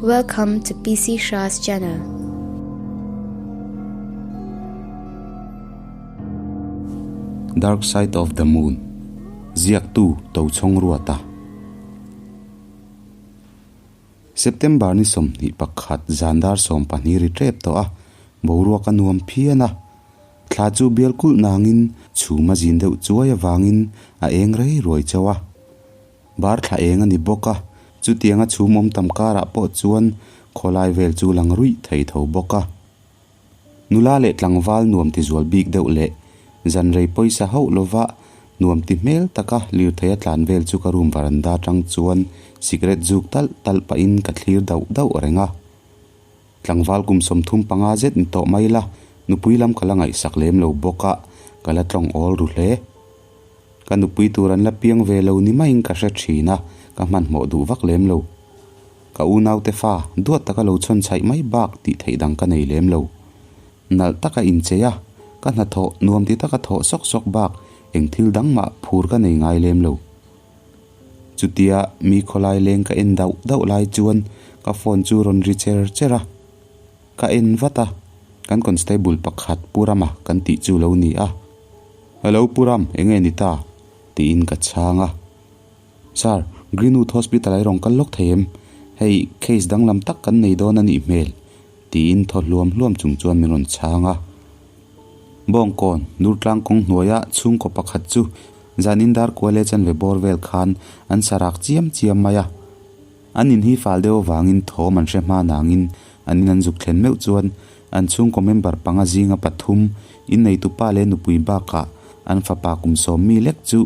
Welcome to PC Shah's channel. Dark Side of the Moon Ziaktu Tochhawng Ruata September ni 21 zan dar 12 ri tep tawh a, boruak a nuam phian a. Thla chu bial kulh nangin chhum a zin deuh chuai avangin a eng rei ruai chauh a. Bar thla eng a ni bawk a, chutianga chhum awm tam karah pawh chuan khawlai vel chu lang ruih thei tho bawk a. Nula leh tlangval nuam ti zual bik deuh leh zan rei pawisa hauh lova nuam ti hmel taka lirthei a tlan vel chu ka room varanda atang chuan cigarette zuk talh talh pahin ka thlir dauh dauh reng a. Tlangval kum 35 zet ni tawh mai la, nupui lam ka la ngaihsak lem lo bawk a, ka la tlawng awl ru hle. Ka nupui tur an la piang ve lo ni maiin ka hre thin a, ka hmanhmawh duh vak lem lo. Ka unaute fa, duat taka lo chhawn chhaih mai bak tih theih dang ka nei lem lo. Nalh taka inchei a, ka hnathawh nuam ti taka thawh sawk sawk bak eng thil dang mah phur ka nei ngai lem lo. Chutia mi khawlai leng ka en dauh dauh lai chuan ka phone chu rawn ri cher cher a. Ka en vat a, kan constable pakhat Pu Rama kan tih chu lo ni a. Hello Pu Ram, enge ni ta? tiin ka chhang a. Sir, Greenwood Hospital ah i rawn kal lawk thei em? Hei, case danglam tak kan nei dawn a nih hmel, tiin thaw hluam hluam chung chuan min rawn chhang a. Bawngkawn, Durtlang kawng hnuaia chhungkaw pakhat chu zanin dar kual e chanve bawr vel khan an sa rak chiam chiam mai a. An in hi fal deuh avangin thawm an hre hma nangin an in an zuk thlen meuh chuan an chhungkaw member panga zinga pathum inneitu pa leh nupui bakah an fapa kum sawm mi lek chu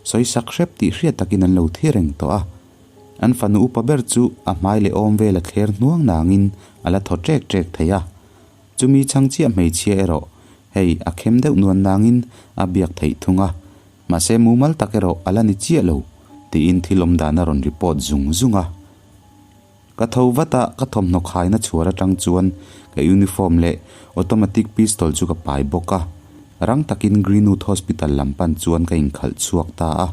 sawi sak hrep tih hriat takin an lo thi reng tawh a. An fanu upa ber chu a hmai leh awm vel a thler hnuang nangin a la thaw ṭek ṭek thei a. Chumi chhang chiah hmeichhia erawh hei a khem deuh nuan nangin a biak theih thung a. Mahse mumal tak erawh a la ni chiah lo tiin thil awm dan a rawn report zung zung a. Ka tho vat a, ka thawmhnaw khaina chhuar atang chuan ka uniform leh automatic pistol chu ka pai bawk a. Rang takin Greenwood Hospital lam pan chuan ka inkhalh chhuak ta a.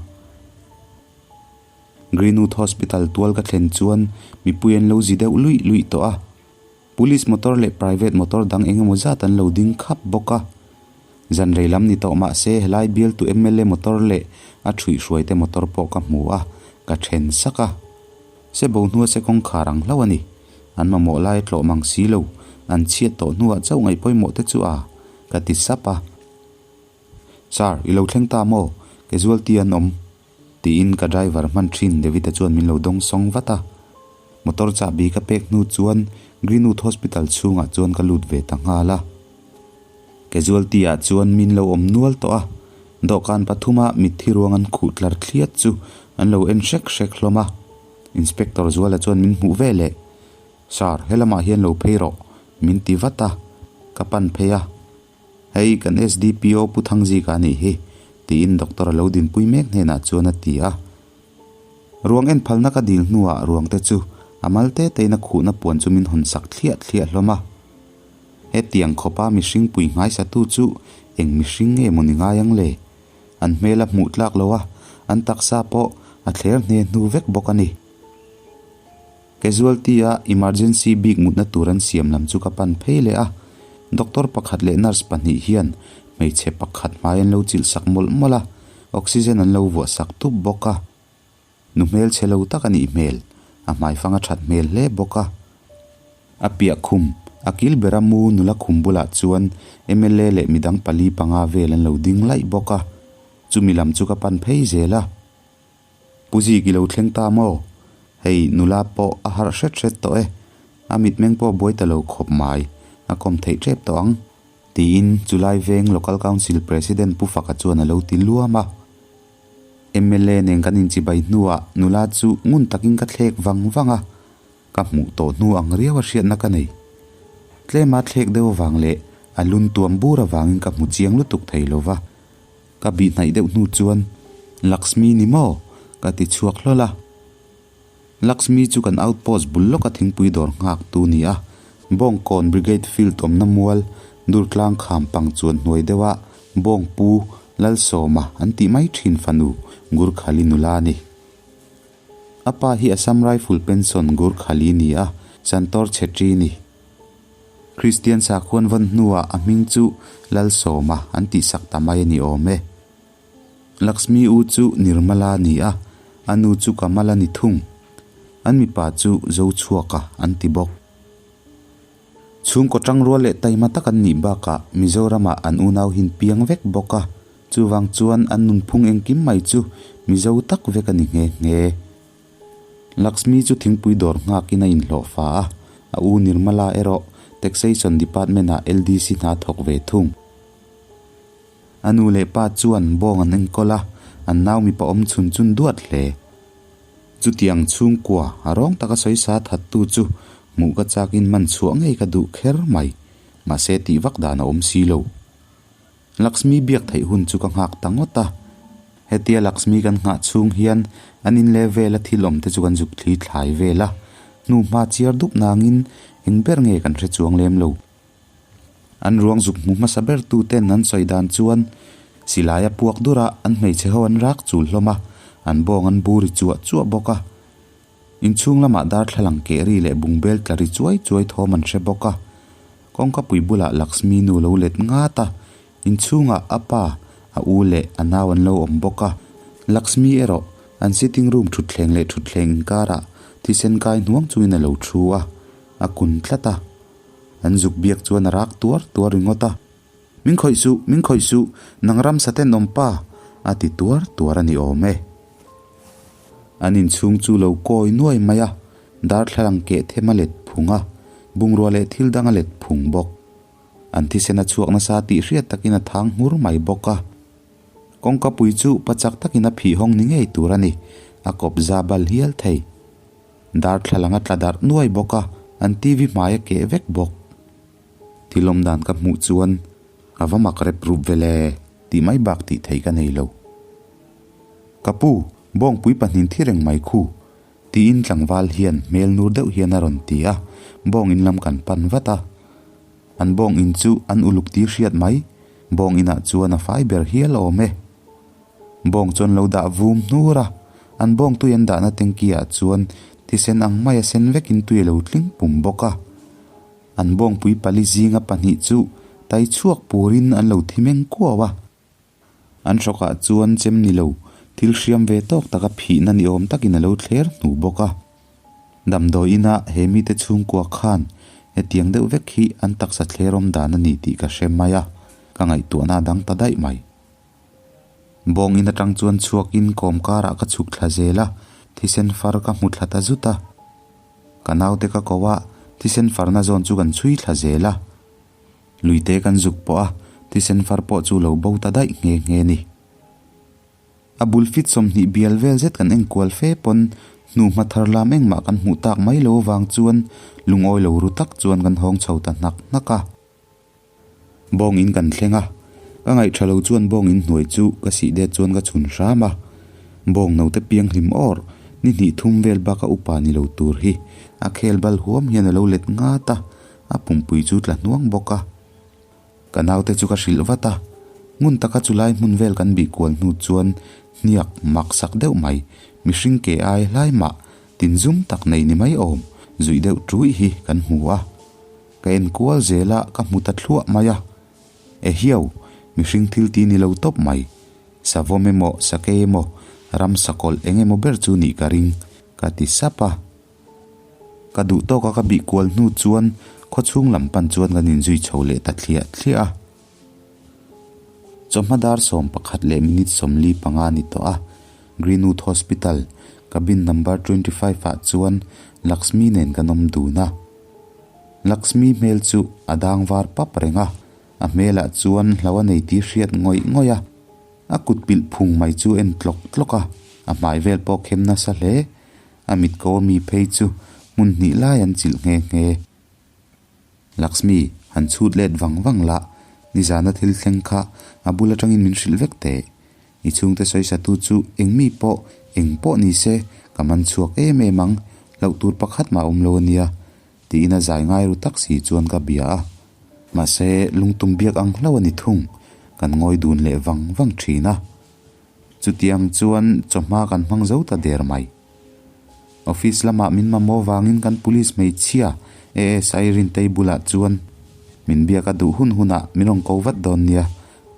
Greenwood Hospital tual ka thlen chuan mipui an lo zi deuh luih luih tawh a. Police motor leh private motor dang eng emaw zat an lo ding khap bawk a. Zan rei lam ni tawh mah se helai bialtu mla motor leh a ṭhuihhruai te motor pawh ka hmu a, ka ṭhen sak a. Se bo hnua se kawngkhar ang hlauh a ni. An mamawh lai a tlawh mang si lo, an chhiat tawh hnuah chauh ngaih pawimawh te chu a, ka ti sap a. Sir, i lo thleng ta maw? Casualty an awm. Tiin ka driver hman thin David-a chuan min lo dawng sawng vat a. Motor chahbi ka pek hnu chuan Greenwood Hospital chhungah chuan ka lut ve ta nghal a. Casualty ah chuan min lo awm nual tawh a, dawhkan pathuma mitthi ruang an khuh tlar thliat chu an lo en hrek hrek hlawm a. Inspector Zuala chuan min hmuh ve leh, Sir, helamah hian lo phei rawh, min ti vat a, ka pan phei a. Hei kan SDPO Pu Thangzika a nih hi, tiin doctor a lo dinpui mek hnenah chuan a ti a. Ruang en phalna ka dil hnuah ruang te chu a mal te tein a khuhna puan chu min hawn sak thliah thliah hlawm a. Hetiang khawpa mihring pui nghaisatu chu eng mihring nge maw ni ngai ang le? An hmel a hmuh tlak lo a, an taksa pawh a thler hne hnu vek bawk a ni. Casualty a emergency bik mutna tur an siam lam chu ka pan phei leh a, doctor pakhat leh nurse pahnih hian hmeichhe pakhat hmai an lo chilh sak mawlh mawlh a, oxygen an lo vuah sak tup bawk a. Nu hmelchhe lo tak a nih hmel, a hmaifang a that hmel hle bawk a. A piah khum, a kil bera mu nula khum bulah chuan mla leh midang pali panga vel an lo ding laih bawk a, chumi lam chu ka pan phei zel a. Pu Zik i lo thleng ta maw? Hei nula pawh a harh hret hret tawh e, a mitmeng pawh buai ta lo khawp mai, a kawm theih tep tawh ang, tiin chulai veng Local Council President Pu Faka chuan a lo ti luam a. Mla nen kan inchibai hnuah nula chu ngun takin ka thlek vang vang a, ka hmuh tawh hnu ang riau a hriatna ka nei. Tlema thlek deuh avang leh a lun tuam bur avangin ka hmu chiang lutuk thei lo va. Ka bih hnaih deuh hnu chuan, Lakshmi ni maw? ka ti chhuak hlawl a. Lakshmi chu kan outpost bul lawka thingpui dawr nghak tu ni a, Bawngkawn Brigade Field awmna mual Durtlang kham pang chuan hnuai deuha Bawngpu Lalsawma an tih mai thin fanu Gurkhali nula a ni. A pa hi Assam Rifle pension Gurkhali ni a. Santor Chhetri ni. Kristian sakhuan vawn hnuah a hming chu Lalsawma an tihsak ta mai a ni awm e. Lakshmi u chu Nirmala a ni a, a nu chu Kamala ni thung. An mipa chu Zochhuaka an ti bawk. Chhungkaw tangrual leh taima tak an nih bakah Mizoramah an unau hin piang vek bawk a, chuvang chuan an nunphung engkim mai chu Mizo tak vek a ni nghe nghe. Lakshmi chu thingpui dawr nghakin a inhlawh fa a, a u Nirmala erawh Taxation Department-ah LDC hna thawk ve thung. A nu leh pa chuan bawng an enkawl a, an nau mipa awm chhun chun duat hle. Chutiang chhungkua a rawng taka sawisa thattu chu hmuh ka chakin man chhuah ngei ka duh kher mai, mahse tih vak dan a awm si lo. Lakshmi biak theih hun chu ka nghak ta ngawt a. Hetia Lakshmi kan nghah chhung hian an in leh vela thil awm te chu kan zuk thli thlai vel a, hnu hma chiar dup nangin eng ber nge kan hre chuang lem lo. An ruang zuk hmu hmasa ber tu ten an sawi dan chuan silai a puak dur a, an hmeichhe ho an rak chul hlawm a, an bawng an bu ri chuah chuah bawk a. Inchhung lamah darthlalang keh ri leh bungbel tla ri chuai chuai thawm an hre bawk a. Kawngkapui bulah Lakshmi nu lo let ngat a, inchhungah a pa, a u leh a nau an lo awm bawk a. Lakshmi erawh an sitting room thutthleng leh thutthleng inkarah thisen kai hnuang chungin a lo thu a, a kun tlat a. An zuk biak chuan a rak tuar tuar ringawt a, Min khawih suh, min khawih suh, nang ramsa tenawm pa, a ti tuar tuar a ni awm e. An inchhung chu lo kawi nuai mai a, darthlalang keh them a let phung a, bungrua leh thil dang a let phung bawk. An thisen a chhuak nasa tih hriat takin a thang hmur mai bawk a. Kawngka pui chu pachak takin a phih hawng ni ngei tur a ni, a kawp za bal hial thei. Darthlalang a tla darh nuai bawk a, an TV hmai a keh vek bawk. Thil awm dan ka hmuh chuan a va mak rep rup vel e tih mai bak tih theih ka nei lo. Ka pu, bawngpui pahnin thi reng mai khu, tiin tlangval hian hmel nur deuh hian a rawn ti a, bawng in lam kan pan vat a. An bawng in chu an uluk tir hriat mai, bawng inah chuan a fai ber hial awm e. Bawng chuan lo dah vum hnur a, an bawng tui an dahna tanky ah chuan thisen ang mai a sen vekin tui a lo tling pum bawk a. An bawngpui pali zinga pahnih chu tai chhuak purin an lo thi meng kuau a. An hrawkah chuan chem ni lo, thil hriam ve tawk taka phihna ni awm takin a lo thler hnu bawk a. Damdawi inah he mite chhungkua khan hetiang deuh vek hi an taksa thler awm dan a ni tih ka hre mai a, ka ngaihtuahna a dang ta daih mai. Bawng in atang chuan chhuakin kawm karah ka chhuk thla zel a, thisen far ka hmu thla ta zut a. Ka naute ka ko a, thisen farna zawn chu kan chhui thla zel a. Luite kan zuk pawh a, thisen far pawh chu lo bo ta daih nghe nghe ni. A bul fit 20 bial vel zet kan enkual fe pawn hnu hma thar lam engmah kan hmuh tak mai lo avang chuan lungawi lo ru tak chuan kan hawng chho ta hnak hnak a. Bawng in kan thleng a, ka ngaihṭha lo chuan bawng in hnuai chu ka sih det chuan ka chhun hram a. Bawng naute piang hlim awr, ni hnih thum vel baka upa ni lo tur hi a khel bal huam hian a lo let ngat a, a pumpui chu tla hnuang bawk a. Ka naute chu ka hrilh vat a, ngun taka chulai hmun vel kan bih kual hnu chuan hniak mak sak deuh mai, mihring ke ai hlai mah tinzum tak nei ni mai awm zuih deuh ṭuih hi kan hmu a. Ka en kual zel a, ka hmu ta thluah mai a. Ehiau, mihring thil ti ni lo tawp mai. Savawm emaw, sakei emaw, ramsa kawlh eng emaw ber chu nih ka ring, ka ti sap a. Ka duh tawka ka bih kual hnu chuan khawchhung lam pan chuan kan inzui chho leh ta thliah thliah a. Chawhma dar 11 leh minute 45 ni tawh a, Greenwood Hospital, cabin number 25 ah chuan Lakshmi nen kan awm dun a. Lakshmi hmel chu a dang var pap reng a, a hmelah chuan hlo a nei tih hriat ngawih ngawih a. A kut pilh phung mai chu en tlawk tlawk a, a hmai vel pawh khem nasa hle. A mit ko ami phei chu hmun hnih lai an chilh nghe nghe. Lakshmi, han chhut let vang vang la, nizana thil thleng kha a bul atangin min hrilh vek teh. I chhungte sawisatu chu eng mi pawh, eng pawh ni se, ka man chhuak em em ang, hlauh tur pakhat mah awm lo a nia, tiin a zai ngai ru tak si chuan ka bia a. Mahse, lungtum biak ang hlauh a ni thung, kan ngawi dun leh vang vang thin a. Chutiang chuan chawhma kan hmang zo ta der mai. Office lamah min mamawh vangin kan police hmeichhia ASI Rintei bulah chuan min biak a duh hun hunah min rawn ko vat dawn nia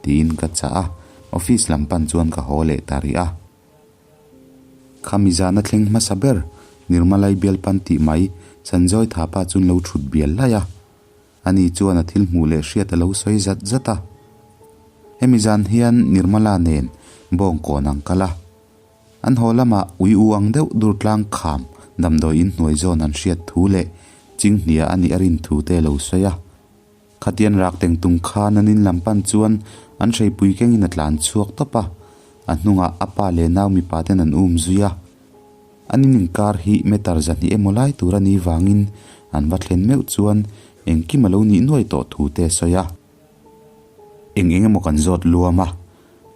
tiin ka chah a, office lam pan chuan ka haw leh ta rih a. Khami zana thleng hmasa ber Nirmalai bialpan tih mai Sanjoy Thapa chuan lo thut bial laih a. Ani chuan a thil hmuh leh hriat a lo sawi zat zat a. Hemi zan hian Nirmala nen Bawngkawn ang kal a. An haw lamah ui u ang deuh dur tlang kham damdawi in hnuai zawn an hriat thu leh Chinghnia a nih a rin thu te a lo sawi a. Khatian rak teng tung khan an in lam pan chuan an hreipui kengin a tlan chhuak tawp a, a hnungah a pa leh nau mipa ten an um zui a. An in inkar hi meter zahnih emaw lai tur a nih vangin an va thlen meuh chuan engkim a lo nih nuai tawh thu te a sawi a. Eng eng emaw kan zawt luam a,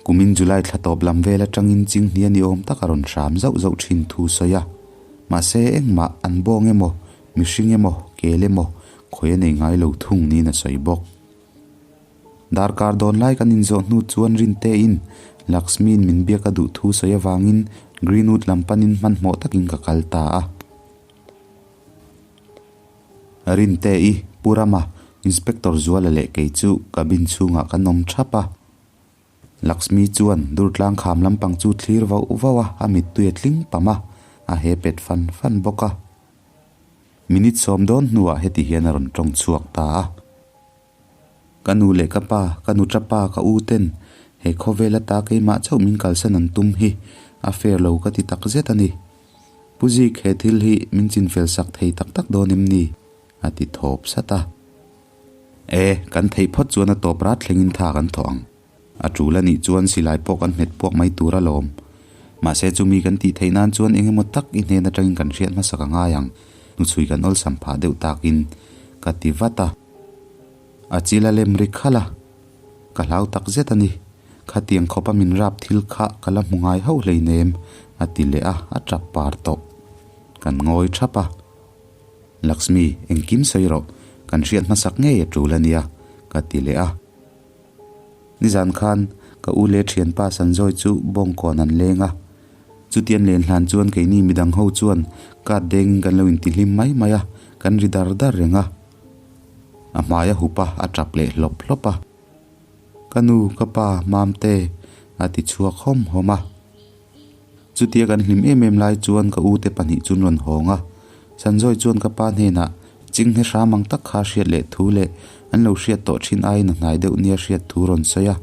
kumin July thla tawp lam vel atangin Chinghnia ni awm tak a rawn hram zauh zauh thin thu sawi a. Mahse engmah an bawng emaw, mihring emaw, kel emaw khawi a nei ngai lo thung niin a sawi bawk. Darkar dawn lai kan inzawh hnu chuan Rintein Lakshmi'n min biak a duh thu sawi avangin Greenwood lam panin hmanhmawh takin ka kal ta a. Rinte-i, Pu Rama, Inspector Zuala leh kei chu cabin chhungah kan awm thap a. Lakshmi chuan Durtlang kham lampang chu thlir vauh vauh a, a mittui a tling pam a, a he pet fan fan bawk a. Minute sawm dawn hnuah heti hian a rawn tawng chhuak ta a. Ka nu leh ka pa, ka nu tapa, ka u ten he khawvel ata keimah chauh min kalsan an tum hi a fair lo ka ti tak zet a ni. Pu Zik he thil hi min chinfel sak thei tak tak dawn em ni? a ti thawp sat a. E, kan theih phawt chuan a tawp rat thlengin tha kan thawh ang. A tul a nih chuan silai pawh kan hmet puak mai tur alawm. Mahse chumi kan tih theih nan chuan eng emaw tak i hnen atangin kan hriat hmasak a ngai ang, hnuchhui kan awlsam phah deuh takin ka ti vat a. A chil a lem ri khalh a, ka hlau tak zet a ni. Khatiang khawpa min rap thil kha ka la hmu ngai hauh hleinem, a ti leh a, a tap par tawh. Kan ngawi thap a. Lakshmi, engkim sawi rawh, kan hriat hmasak ngei a tul a nia, ka ti leh a. Nizan khan ka u leh thianpa Sanjoy chu Bawngkawn an leng a. Chutian len hlan chuan keini midang ho chuan card dengin kan lo intihlim mai mai a, kan ri dar dar reng a. A hmai a hup a, a tap leh hlawp hlawp a. Ka nu, ka pa, Mamte, a ti chhuak hawm hawm a. Chutia kan hlim em em lai chuan ka ute pahnih chu an rawn hawng a. Sanjoy chuan ka pa hnenah Chinghne hram ang tak kha hriat leh thu leh an lo hriat tawh thin aiin a hnai deuh nia hriat thu rawn sawi a.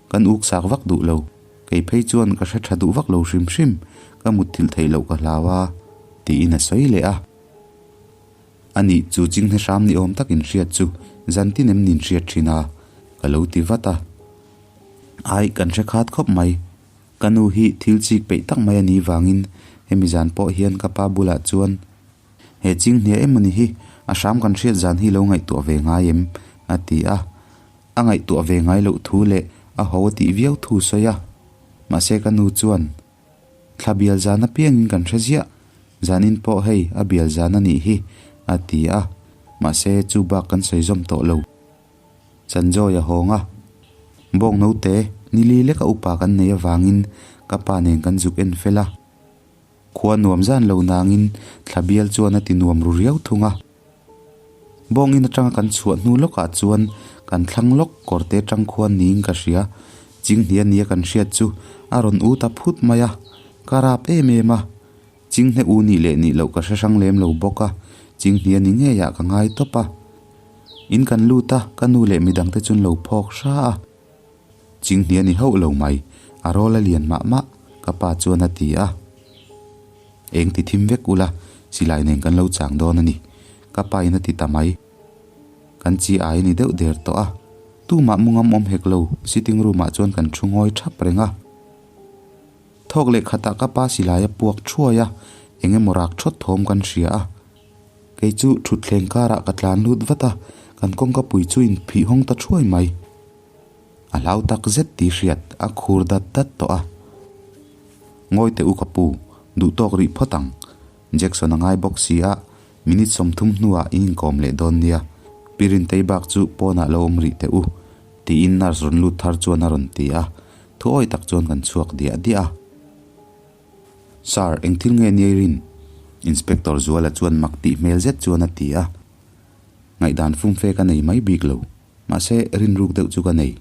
Kan uk sak vak duh lo. Kei phei chuan ka hre tha duh vak lo hrim hrim, ka mutthilh theih loh ka hlau a, tiin a sawi leh a. A nih chu Chinghne hram ni awm takin hriat chu zan tin em nin hriat thin a, ka lo ti vat a. Ai, kan hre khat khawp mai. Ka nu hi thil chik peih tak mai a nih vangin hemi zan pawh hian ka pa bulah chuan, He Chinghne emawni hi a hram kan hriat zan hi lo ngaihtuah ve ngai em? a ti a. A ngaihtuah ve ngai loh thu leh a ho a tih viau thu sawi a. Mahse ka nu chuan, Thla bial zan apiangin kan hre ziah, zanin pawh hei a bial zan a nih hi, a ti a. Mahse chu bak kan sawi zawm tawh lo. Sanjoy a hawng a, Bawng naute, nili leka upa kan nei avangin ka pa nen kan zuk en fel a. Khua nuam zan lo nangin thla bial chuan a ti nuam ru riau thung a. Bawng in atanga kan chhuah hnu lawkah chuan kan thlang lawk kawr te tang khuan niin ka hria. Chinghnia nia kan hriat chu a rawn u ta phut mai a, ka rap em em a. Chinghne u nih leh nih loh ka hre hrang lem lo bawk a, Chinghnia ni ngeiah ka ngai tawp a. In kan lut a, ka nu leh midangte chu an lo phawk hra a. Chinghnia ni hauh lo mai, a rawl a lian mah mah, ka pa chuan a ti a. Eng ti thim vek ula, silai nen kan lo chang dawn a ni, ka pa in a ti ta mai. Kan chi ai a ni deuh der tawh a, tumah mu ngam awm hek lo, sitting room ah chuan kan thu ngawi thap reng a. Thawk leh khatah ka pa silai a puak thuai a, eng emaw rak thawt thawm kan hria a. Kei chu thutthleng karah ka tlan lut vat a, kan kawngka pui chu in phih hawng ta thuai mai. A hlau tak zet tih hriat a khur dat dat tawh a. Ngawi teh u ka pu, duh tawk rih phawt ang. Jackson a ngai bawk si a, minute 30 hnuah in inkawm leh dawn nia. Pi Rintei bak chu pawnah lo awm rih teh u, tiin nurse rawn lut thar chuan a rawn ti a. Thuawi tak chuan kan chhuak diah diah a. Sir, eng thil nge nia i rin? Inspector Zuala chuan mak tih hmel zet chuan a ti a. Ngaihdan fumfe ka nei mai bik lo, mahse rinruk deuh chu ka nei.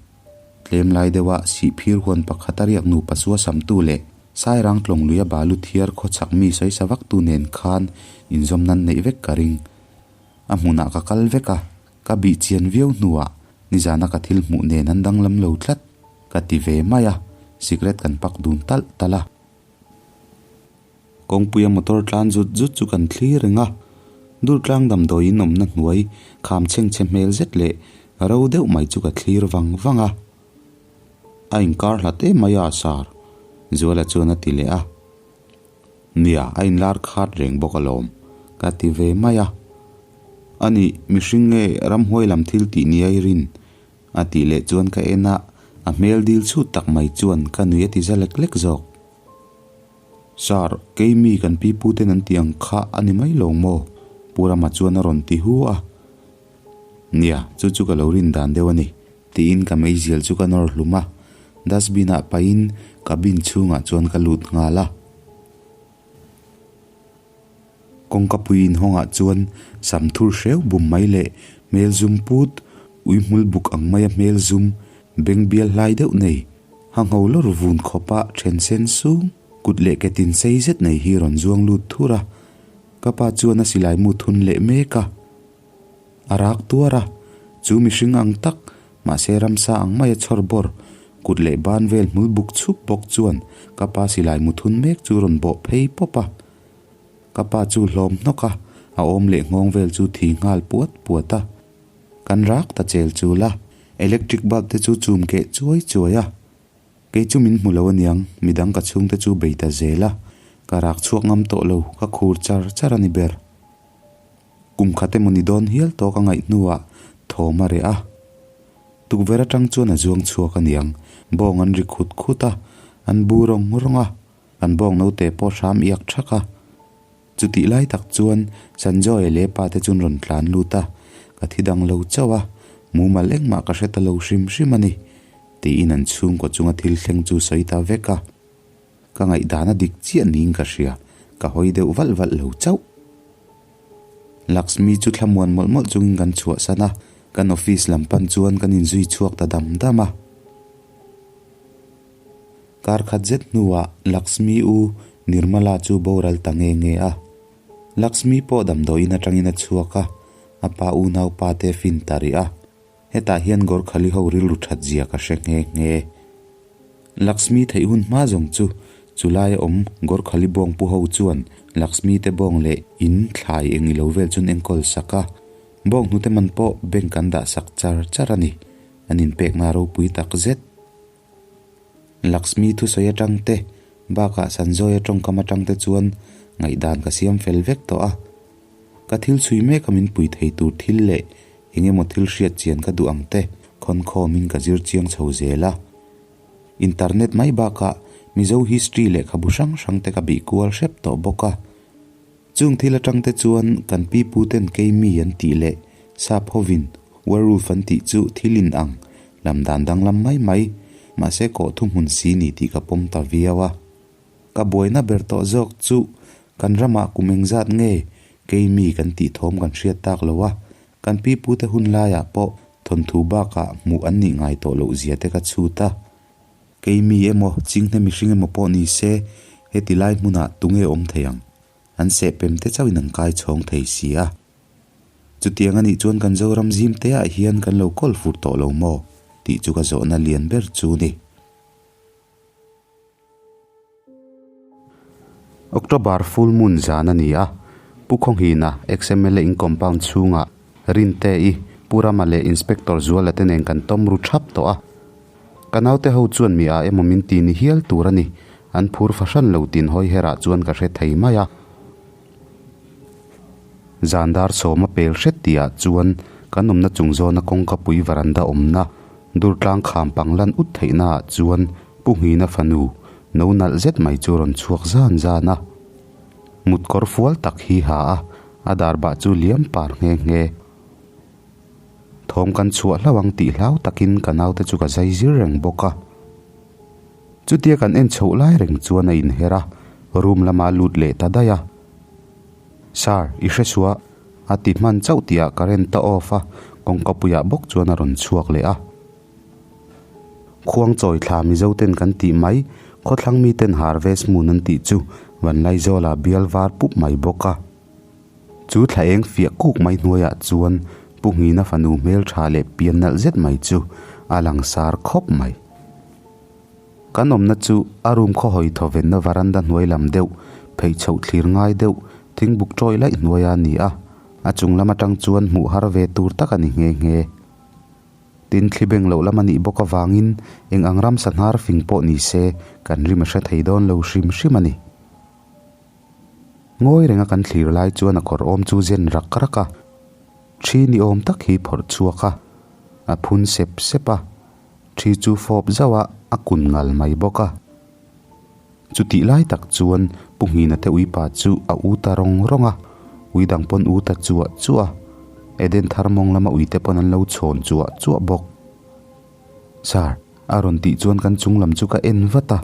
Tlem lai deuha sihphir huan pakhat a riak nupa sua samtu leh Sairang tlawng luia balu thiar khawchhak mi sawisa vaktu nen khan inzawm nan neih vek ka ring. A hmunah ka kal vek a, ka bih chian viau hnuah nizana ka thil hmuh nen an danglam lo tlat ka ti ve mai a, sikret kan pak dun talh talh a. Kawngpuia motor tlan zut zut chu kan thlir reng a, Durtlang damdawiin awmna hnuai kham chhengchhe hmel zet leh ro deuh mai chu ka thlir vang vang a. A inkar hlat em mai a Sir, Zuala chuan a ti leh a. Nia, a inlar khat reng bawk alawm, ka ti ve mai a. Ani, mihring nge ramhuai lam thil tih nia i rin? A tih leh chuan ka en a, a hmel dil chhut tak mai chuan ka nui a ti za lek lek zawk. Sir, kei mi kan pi pu ten an tih ang kha a ni mai lo maw? Pu Rama chuan a rawn ti hu a. Nia, chu chu ka lo rin dan deuh a ni, tiin ka meizial chu ka nawr hlum a, dustbin ah pahin cabin chhungah chuan ka lut nghal a. Kawngka pui inhawngah chuan sam thur hreu bum mai leh hmel zum put, ui hmul buk ang maia hmel zum, beng bial hlai deuh nei, ha ngho lawr vun khawpa then sen sung, kut leh ke tin sei zet nei hi rawn zuang lut thur a. Ka pa chuan a silai mu thun leh mek a. A rak tuar a, chu mihring ang tak, mahse ramsa ang maia chhawr bawr, kut leh ban vel hmul buk chhup bawk chuan ka pa silai mu thun mek chu rawn bawh phei pawp a. Ka pa chu hlawm hnawk a, a awm leh nghawng vel chu thi nghal puat puat a. Kan rak ta chel chul a, electric bulb te chu chum keh chuai chuai a. Kei chu min hmu lo aniang, midang ka chhungte chu bei ta zel a, ka rak chhuak ngam tawh lo, ka khur char char a ni ber. Kum khat emaw ni dawn hial tawh ka ngaih hnuah thawm a reh a. Tukverh atang chuan a zuang chhuak aniang, bawng an ri khut khut a, an bu rawng rawng a, kan bawng naute pawh hram iak thak a. Chutih lai tak chuan Sanjoy leh pa te chuan rawn tlan lut a, ka thi dang lo chauh a, mumal engmah ka hre ta lo hrim hrim a ni, tiin an chhungkaw chunga thil thleng chu sawi ta vek a. Ka ngaihdan a dik chiah niin ka hria, ka hawi deuh valh valh lo chauh. Lakshmi chu thlamuan mawlh mawlh chungin kan chhuahsan a, kan office lam pan chuan kan inzui chhuak ta dam dam a. Kar khat zet hnuah Lakshmi u Nirmala chu boral ta nge nge a. Lakshmi pawh damdawiin atangin a chhuak a, a pa unaupa te fin ta rih a. Hetah hian Gorkhali ho rilru that zia ka hre nghe nghe. Lakshmi theih hun hma zawng chu chulai a awm Gorkhali bawng pu ho chuan Lakshmi te bawng leh in thlai eng ilo vel chun enkawl sak a, bawng hnute man pawh bank an dah sak char char a ni. An inpekna ropui tak zet. Lakshmi thusawi atang te bakah Sanjoy-a tawngkam atang te chuan ngaihdan ka siam fel vek tawh a. Ka thil chhui mek a min pui thei tur thil leh eng emaw thil hriat chian ka duh ang te khawnkhawmin ka zir chiang chho zel a. Internet mai bakah Mizo history lehkhabu hrang hrang te ka bih kual hrep tawh bawk a. Chung thil atang te chuan kan pi pu ten keimi an tih leh sap hovin werewolf an tih chu thil in ang lam dan danglam mai mai mahse kawh thuhmun si ni tih ka pawm ta viau a. Ka buaina ber tawh zawk chu kan ramah kum engzat nge keimi kan tih thawm kan hriat tak lo a, kan pi pute hun laiah pawh thawnthu bakah hmuh an nih ngai tawh loh zia te ka chhut a. Keimi emaw chinghne mihring emaw pawh ni se heti lai hmunah tunge awm thei ang? An sehpem te chauhin an kai chhawng thei si a. Chutiang a nih chuan kan Zoram zim te ah hian kan lo kawl fur tawh lo maw? tih chu ka zawhna lian ber chu ni. October full moon zan a ni a, Pu Khawnghina ex-MLA in compound chhungah Rinte-i, Pu Rama leh Inspector Zuala te nen kan tawm ru thap tawh a. Ka naute ho chuan mi a emaw min ti ni hial tur a ni, an phur fahran lo tin hawi herah chuan ka hre thei mai a. Zan dar sawma pel hret tihah chuan kan awmna chung zawna kawngka pui varanda awmna Durtlang kham pang lan ut theihnaah chuan Pu Nghina fanu no nalh zet mai chu rawn chhuak zan zan a. Mut kawr fual tak hi ha a, a dar bah chu liam par nghe nghe. Thawm kan chhuah hlauh ang tih hlau takin ka naute chu ka zai zir reng bawk a. Chutia kan en chhoh lai reng chuan a inher a, room lama lut leh ta daih a. Sir, i hre suah, a ti hman chauh tihah current a off a, kawngkapuiah bawk chuan a rawn chhuak leh a. Khuang chawi thla Mizo ten kan tih mai, khawthlang mi ten Harvest Moon an tih chu Vanlaizawla bial var pup mai bawk a. Chu thla eng fiah kuk mai hnuaiah chuan Pu Nghina fanu hmeltha leh pian nalh zet mai chu a langsar khawp mai. Kan awmna chu a room khaw hawi thawvenna varanda hnuai lam deuh, phei chhoh thlir ngai deuh, thingbuk tawi laih hnuaia a ni a, a chung lam atang chuan hmuh har ve tur tak a ni nghe nghe. Tin, thli beng loh lam a nih bawk avangin eng ang ramsa hnar fing pawh ni se kan rim a hre thei dawn lo hrim hrim a ni. Ngawi renga kan thlir lai chuan a kawr awm chu zen rak rak a, thi ni awm tak hi phawrh chhuak a, a phun sep sep a, thi chu fawp zauh a, a kun ngal mai bawk a. Chutih lai tak chuan Pu Nghina te uipa chu a u ta rawng rawng a, ui dang pawn u ta chuah chuah a, Eden thar mawng lama uite pawn an lo chhawn chuah chuah bawk. Sir, a rawn tih chuan kan chung lam chu ka en vat a,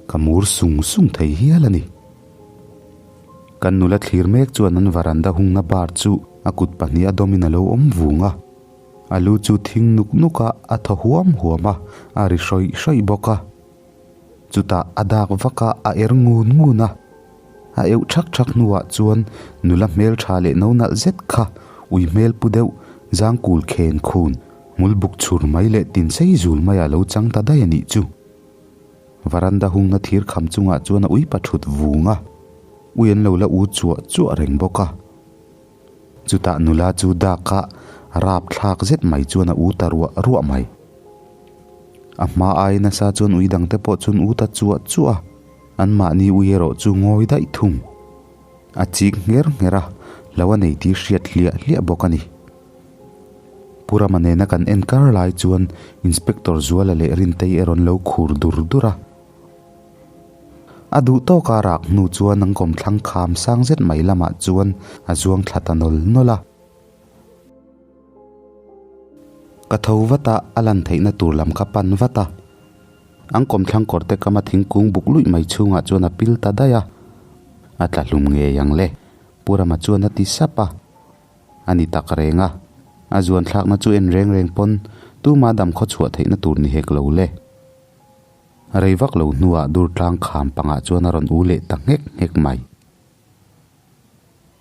ka mur sung sung thei hial a ni. Kan nula thlir mek chuan an varanda hungna bar chu a kut pahnih a dawmin a lo awm vung a, a lu chu thing nuk nuk a, a thaw huam huam a, a ri hrawih hrawih bawk a. Chutah a dak vak a, a er ngun ngun a. A euh thak thak hnuah chuan nula hmeltha leh no nalh zet kha ui hmel pu deuh zangkul khen khun hmul buk chhur mai leh tin sei zul maiah lo chang ta daih a nih chu. Varanda hungna thir kham chungah chuan a ui pathut vung a, ui an lo la u chuah chuah reng bawk a. Chutah nula chu dak a rap thlak zet mai chuan a u ta ruah ruah mai. A hma ai nasa chuan ui dangte pawh chuan u ta chuah chuah a. Anmahni ui erawh chu ngawi daih thung. A chik ngher ngher a, lo a nei tih hriat hliah hliah bawk a ni. Pu Rama nena kan en kar lai chuan Inspector Zuala leh Rintei erawh an lo khur dur dur a. A duh tawka rak hnu chuan an kawmthlang kham sang zet mai lamah chuan a zuang thla ta nawl nawl a. Ka tho vat a, a lan theihna tur lam ka pan vat a. An kawmthlang kawr te kama thingkung buk luih mai chhungah chuan a pil ta daih a, a tla hlum ngei ang le, Pu Rama chuan a ti sap a. A ni tak reng a, a zuan thlakna chu en reng reng pawn tuma dam khaw chhuah theihna tur ni hek lo le. Rei vak lo hnuah dur tlang kham pangah chuan a rawn u leh ta nghek nghek mai.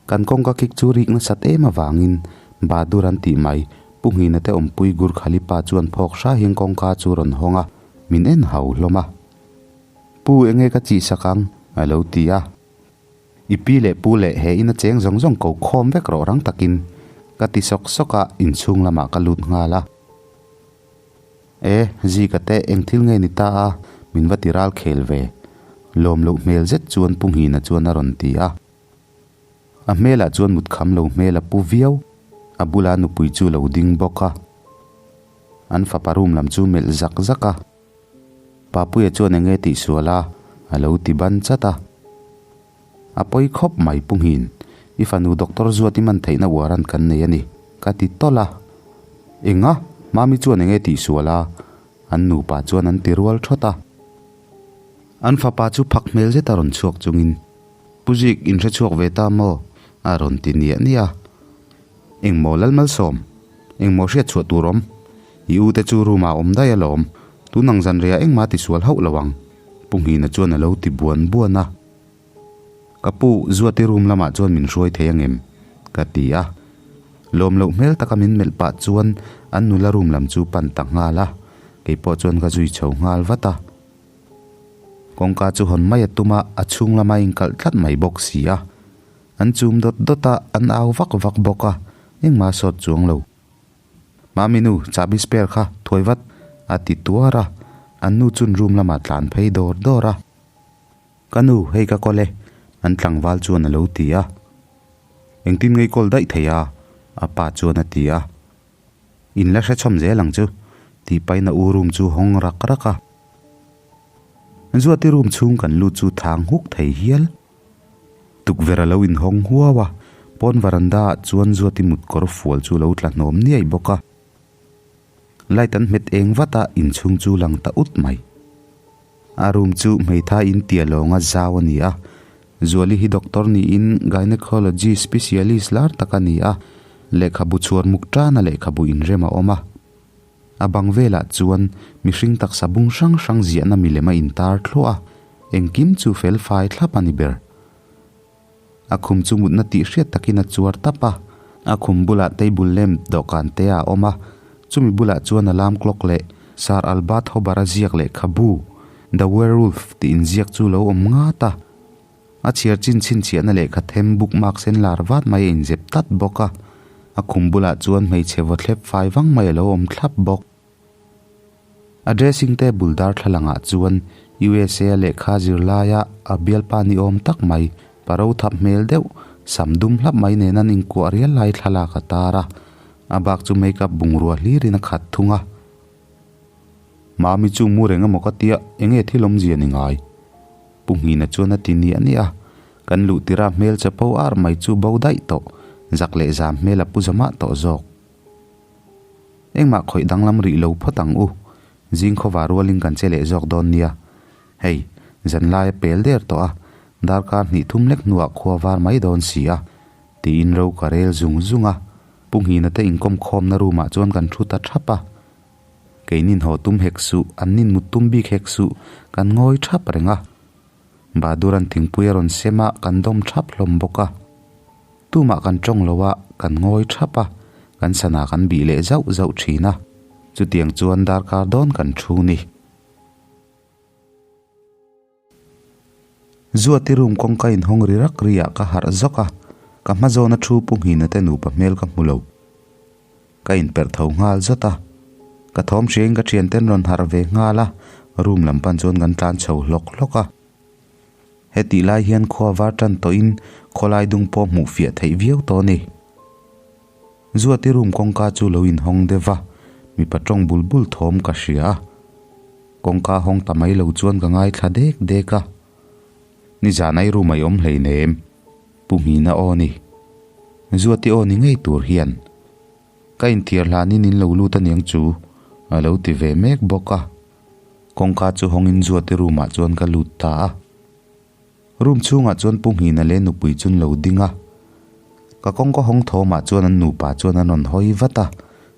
Kan kawngka kik chu rik nasat em avangin Bahadur an tih mai, Pu Nghina te awmpui Gurkhali pa chuan phawk hra hian kawngka chu rawn hawng a, min en hau hlawm a. Pu enge ka chih sak ang? a lo ti a. I pi leh pu leh he ina cheng zawng zawng ko khawm vek rawh rang takin ka ti sawk sawk a, inchhung lamah ka lut nghal a. E, Zika te eng thil nge ni ta a, min va ti ral khel ve. Lawm loh hmel zet chuan Pu Nghina chuan a rawn ti a. A hmelah chuan mut kham lo hmel a pu viau, a bula nupui chu lo ding bawk a. An fapa room lam chu melh zak zak a. Papuia chuan enge tih sual a, a lo ti ban chat a. A pawi khawp mai Pu Nghin, i fanu Doctor Zuat i man theihna warrant kan nei a ni, ka ti tawlh a. Enga? Mami chuan enge tih sual a? An nupa chuan an ti rual thawt a. An fapa chu phak hmel zet a rawn chhuak chungin, Pu Zik, in hre chhuak ve ta maw? a rawn ti niah niah a. Engmaw Lalmalsawm? Engmaw hriat chhuah tur awm? I u te chu room ah awm daih alawm, tun ang zan rei ah engmah ti sual hauh lo ang, Pu Nghina chuan a lo ti buan buan a. Ka pu, Zuati room lamah chuan min hruai thei angem? ka ti a. Lawm loh hmel taka min melh pah chuan an nula room lam chu pan ta nghal a, keipawh chuan ka zui chho nghal vat a. Kawngka chu hawn mai a tum a, a chhung lama inkalh tlat mai bawk si a. An chum dawt dawt a, an au vak vak bawk a, engmah a sawt chuang lo. Mami nu, chahbi spare kha thuai vat, a ti tuar a, an nu chun room lamah tlan phei dawr dawr a. Ka nu, hei ka kawl e, an tlangval chuan a lo ti a. Engtin ngei kawl daih thei a? a pa chuan a ti a. In la hrechhawm zel ang chu, tih pahin a u room chu hawng rak rak a. Zuati room chhung kan lut chu thang huk thei hial. Tukverh a lo inhawng huau a, pawn varanda ah chuan Zuati mut kawr fual chu lo tla hnawm niaih bawk a. Light an hmet eng vat a, inchhung chu lang ta ut mai. A room chu hmeithai in tia lawnga zau a ni a, Zuali hi doctor niin gynaecology specialist lar tak a ni a, lehkhabu chhuar muk tana lehkhabu inrem a awm a. A bang velah chuan mihring taksa bung hrang hrang ziahna milem a intar thluah a, engkim chu fel fai thlap a ni ber. A khum chu mutna tih hriat takin a chuar tap a, a khum bulah table lamp dawhkan te a awm a, chumi bulah chuan alarm clock leh Sir Albert Hobart-a ziak lehkhabu The Werewolf tih inziak chu lo awm ngat a. A chhiar chin chhinchhiahna lehkha them bookmark sen lar vat mai a inzep tlat bawk a, a khum bulah chuan hmeichhe vawthlep fai vang mai a lo awm thlap bawk. A dressing table darthlalangah chuan USA a lehkha zirlaia a bialpa ni awm tak mai, paro thap hmel deuh, sam dum hlap mai nen an inkuah rial lai thlalak a tar a, a bak chu makeup bungrua hlirin a khat thung a. Mami chu mu reng emaw ka tia, enge thil awmzia ni ngai? Pu Nghina chuan a ti niah niah a, kan luh tirah hmel chapo ar mai chu bo daih tawh, zak leh zam hmel a pu zamah tawh zawk. Engmah khawih danglam rih lo phawt ang u, zing khawva rualin kan che leh zawk dawn nia. Hei, zanlai a pel der tawh a, darkar hnih thum lek hnuah khua var mai dawn si a, tiin ro ka rel zung zung a. Pu Nghina te inkawm khawmna room ah chuan kan thu ta thap a. Keinin haw tum hek suh, an nin mut tum bik hek suh, kan ngawi thap reng a. Baduran thingpui a rawn sem a, kan dawm thap hlawm bawk a. Tumah kan tawng lo a, kan ngawi thap a, kan sana kan bih leh zauh zauh thin a. Chutiang chuan darkar dawn kan thu ni. Zuati room kawngka inhawng ri rak ri ah ka harh zawk a, ka hma zawna thu pu Nghina te nupa hmel ka hmu lo. Ka inperh tho nghal zawt a, ka thawm hriain ka thianten rawn harh ve nghal a, room lam pan chuan kan tlan chho hlawk hlawk a. Hetih lai hian khua var tan tawhin khawlai dung pawh hmuh fiah theih viau tawh a ni. Zuati room kawngka chu lo inhawng deuh va, mipa tawng bul bul thawm ka hria a. Kawngka hawng ta mai lo chuan ka ngaithla dek dek a. Nizan ai room a i awm hleinem, Pu Nghina aw ni. Zuati aw ni ngei tur hian. Ka inthiar hlanin in lo lut aniang chu, a lo ti ve mek bawk a. Kawngka chu hawngin Zuati room ah chuan ka lut ta a. Room chhungah chuan Pu Nghina leh nupui chu an lo ding a. Ka kawngka hawng thawmah chuan an nupa chuan an rawn hawi vat a,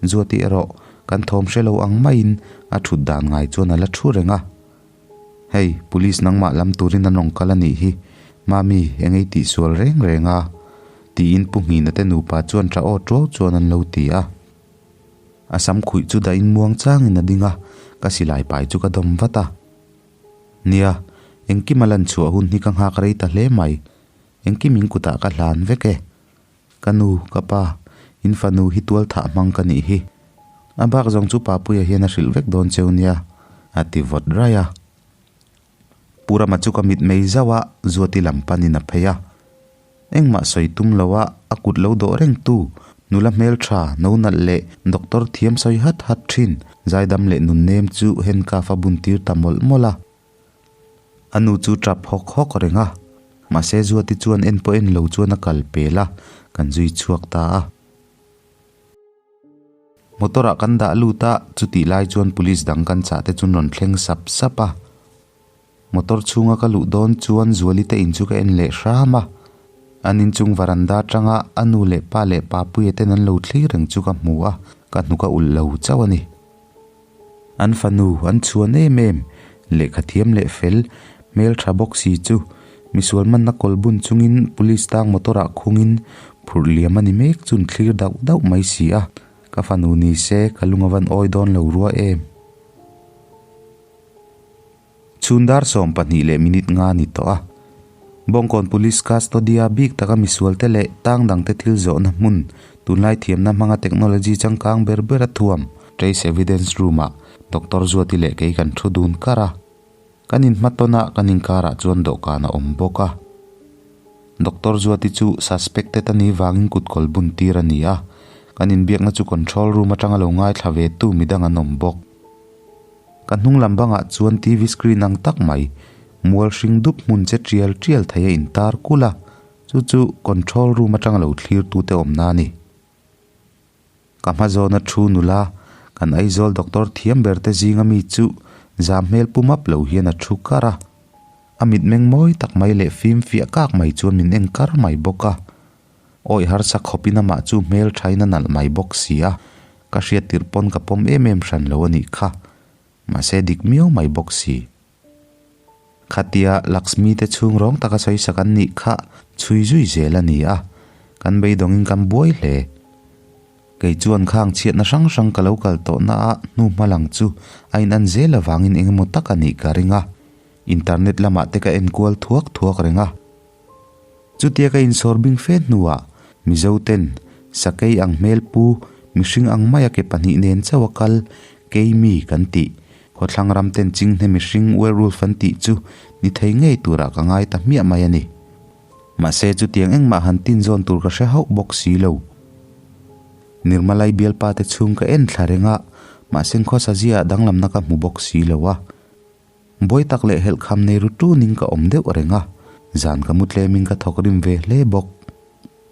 Zuati erawh kan thawm hre lo ang maiin a thut dan ngai chuan a la thu reng a. Hei, police nangmah lam turin an rawn kal a nih hi, Mami, eng ei tihsual reng reng a? tiin Pu Nghina te nupa chuan tha aw tuau chuan an lo ti a. A sam khuih chu dahin muang changin a ding a, ka silai pai chu ka dawm vat a. Nia, engkim a lan chhuah hun hi ka nghak rei ta hle mai. Engkim in kutah ka hlan vek e. Ka nu, ka pa, in fanu hi tual thah hmang ka nih hi. A bak zawng chu Papuia hian a hrilh vek dawn cheu nia, a ti vawt raih a. Pu Rama chu ka mit mei zauh a, Zuati lam panin a phei a. Engmah sawi tum lo a, a kut lo dawh reng tu, nula hmeltha, no nalh leh doctor thiam sawi hat hat thin, zaidam leh nunnem chu handcuff a bun tir ta mawlh mawlh a. A nu chu tap hawk hawk reng a, mahse Zuati chuan en pawh en lo chuan a kal pel a, kan zui chhuak ta a. Motor ah kan dah lut a, chutih lai chuan police dang kan chah te chu an rawn thleng sap sap a. Motor chhunga ka luh dawn chuan Zuali te in chu ka en leh hram a, an inchung varanda atanga a nu leh pa leh Papuia ten an lo thlir reng chu ka hmu a, ka hnuk a ulh lo chauh a ni. An fanu an chhuan em em, lehkha thiam leh fel, hmeltha bawk si chu misual manna kawl bun chungin police tang motor ah khungin phurh liam a ni mek chun thlir dauh dauh mai si a, ka fanu ni se ka lung a van awi dawn lo rua em. Chhun dar 12 leh minute nga ni tawh a. Bawngkawn Police Custody-a bik taka misualte leh tang dangte thil zawhna hmun, tunlai thiamna hmanga technology changkang ber ber a thuam, Trace Evidence Room-ah Doctor Zuati leh kei kan thu dun kar a. Kan inhmatawn a, kan inkarah chuan dawhkan a awm bawk a. Doctor Zuati chu suspected a nih vangin kutkawl bun tir a ni a. Kan inbiakna chu control room atanga lo ngaithla ve tu midang an awm bawk. Ka hnung lam bangah chuan TV screen ang tak mai, mual hring dup hmun che tial tial thei a intar kulh a, chu chu control room atanga lo thlir tute awmna a ni. Ka hma zawna thu nula, kan Aizawl doctor thiam ber te zinga mi chu zam hmel pu map lo hian a thu kar a. A mitmeng mawi tak mai leh fim fiah kak mai chuan min en kar mai bawk a. Awi harsa khawpin amah chu hmel thain a nalh mai bawk si a, ka hriat tirh pawn ka pawm em em hran lo a nih kha. Mahse dik miau mai bawk si. Khatia Lakshmi te chhung rawng taka sawi sak an nih kha chhui zui zel a ni a, kan beidawngin kan buai hle. Kei chuan khang chhiatna hrang hrang ka lo kal tawhna a hnu hma lang chu a in an zel avangin eng emaw tak a nih ka ring a, internet lamah te ka en kual thuak thuak reng a. Chutia ka insawr bing fe hnuah Mizo ten sakei ang hmel pu mihring ang maia ke pahnih nen chauh a kal keimi kan tih khawthlang ram ten chinghne mihring werewolf an tih chu ni thei ngei turah ka ngai ta hmiah mai a ni. Mahse chutiang engmah han tin zawn tur ka hre hauh bawk si lo. Nirmalai bialpa te chhung ka en thla reng a, mahse khawsa ziaah danglamna ka hmu bawk si lo a. Buai tak leh helhkham nei ru tunin ka awm deuh reng a, zan ka mu tlemin ka thawk rim ve hle bawk.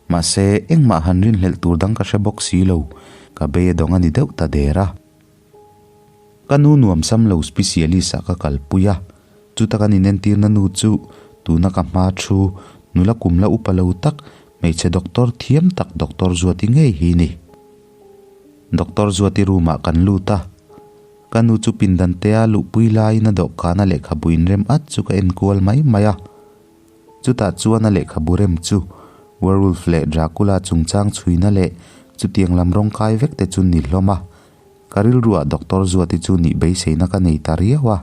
Mahse engmah han rinhlelh tur dang ka hre bawk si lo, ka bei a dawng a ni deuh ta der a. Ka nu nuam sam lo specialist ah ka kalpui a, chuta kan inentirna nu chu tuna ka hma thu nula kum la upa lo tak hmeichhe doctor thiam tak Doctor Zuati ngei hi ni. Doctor Zuati room ah kan lut a, ka nu chu pindan te a luhpui laiin a dawhkan a lehkhabu inrem at chu ka enkual mai mai a. Chutah chuan a lehkhabu rem chu Werewolf leh Dracula chungchang chhuina leh chutiang lam rawng kai vek te chu ni hlawm a. Ka rilruah Doctor Zuati chu nih beiseina ka nei ta riau a.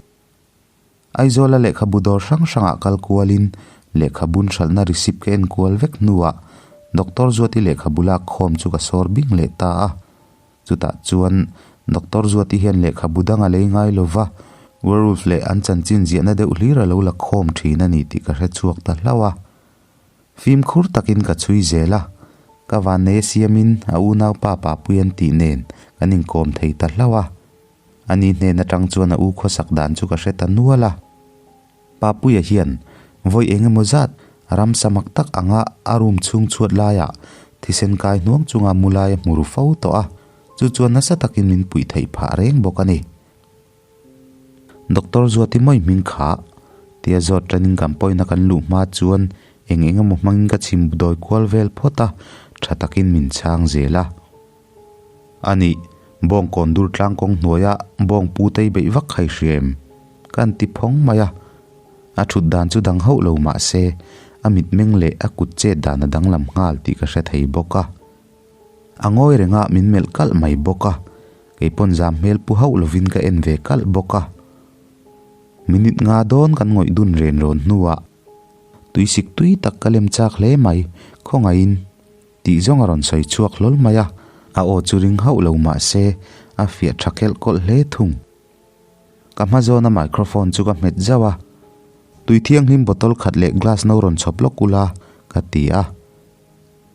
Aizawla lehkhabu dawr hrang hrangah kal kualin lehkhabun hralhna receipt ka en kual vek hnuah Doctor Zuati lehkhabu lak khawm chu ka sawr bing leh ta a. Chutah chuan Doctor Zuati hian lehkhabu dang a lei ngai lova, werewolf leh an chanchin ziahna deuh hlir a lo la khawm thin a ni tih ka hre chhuak ta hlauh a. Fimkhur takin ka chhui zel a, ka vannei a siamin a unaupa Papui an tih nen kan inkawm thei ta hlauh a. Ani hnen atang chuan a u khawsak dan chu ka hre ta nual a. Papuia hian vawi eng emaw zat ramsa mak tak anga a room chhung chhuat laiah thisen kai hnuang chunga mu lai a hmu ru fo tawh a, chu chuan nasa takin min puih theih phah reng bawk a ni. Doctor Zuati mawi hming kha tia zawt tanin kan pawina kan luh hma chuan eng eng emaw hmangin ka chhim dawi kual vel phawt a, tha takin min chhang zel a. A nih, bawngkawn dur tlang kawng hnuaia bawng pu tei beih vak kha i hria em? Ka han ti phawng mai a. A thut dan chu dang hauh lo mah se, a mitmeng leh a kut chet dan a danglam nghal tih ka hre thei bawk a. A ngawi reng a, min melh kalh mai bawk a. Kei pawn zam hmel pu hauh lovin ka en ve kalh bawk a. Minute nga dawn kan ngawih dun ren rawn hnuah tuisik tui tak ka lem chak hle mai, khawngaihin tih zawng a rawn sawi chhuak hlawl mai a, a aw chu ring hauh lo mah se a fiah tha kelh kawlh hle thung. Ka hma zawna microphone chu ka hmet zauh a, Tui thianghlim bottle khat leh glass no rawn chhawp lawk ula, ka ti a.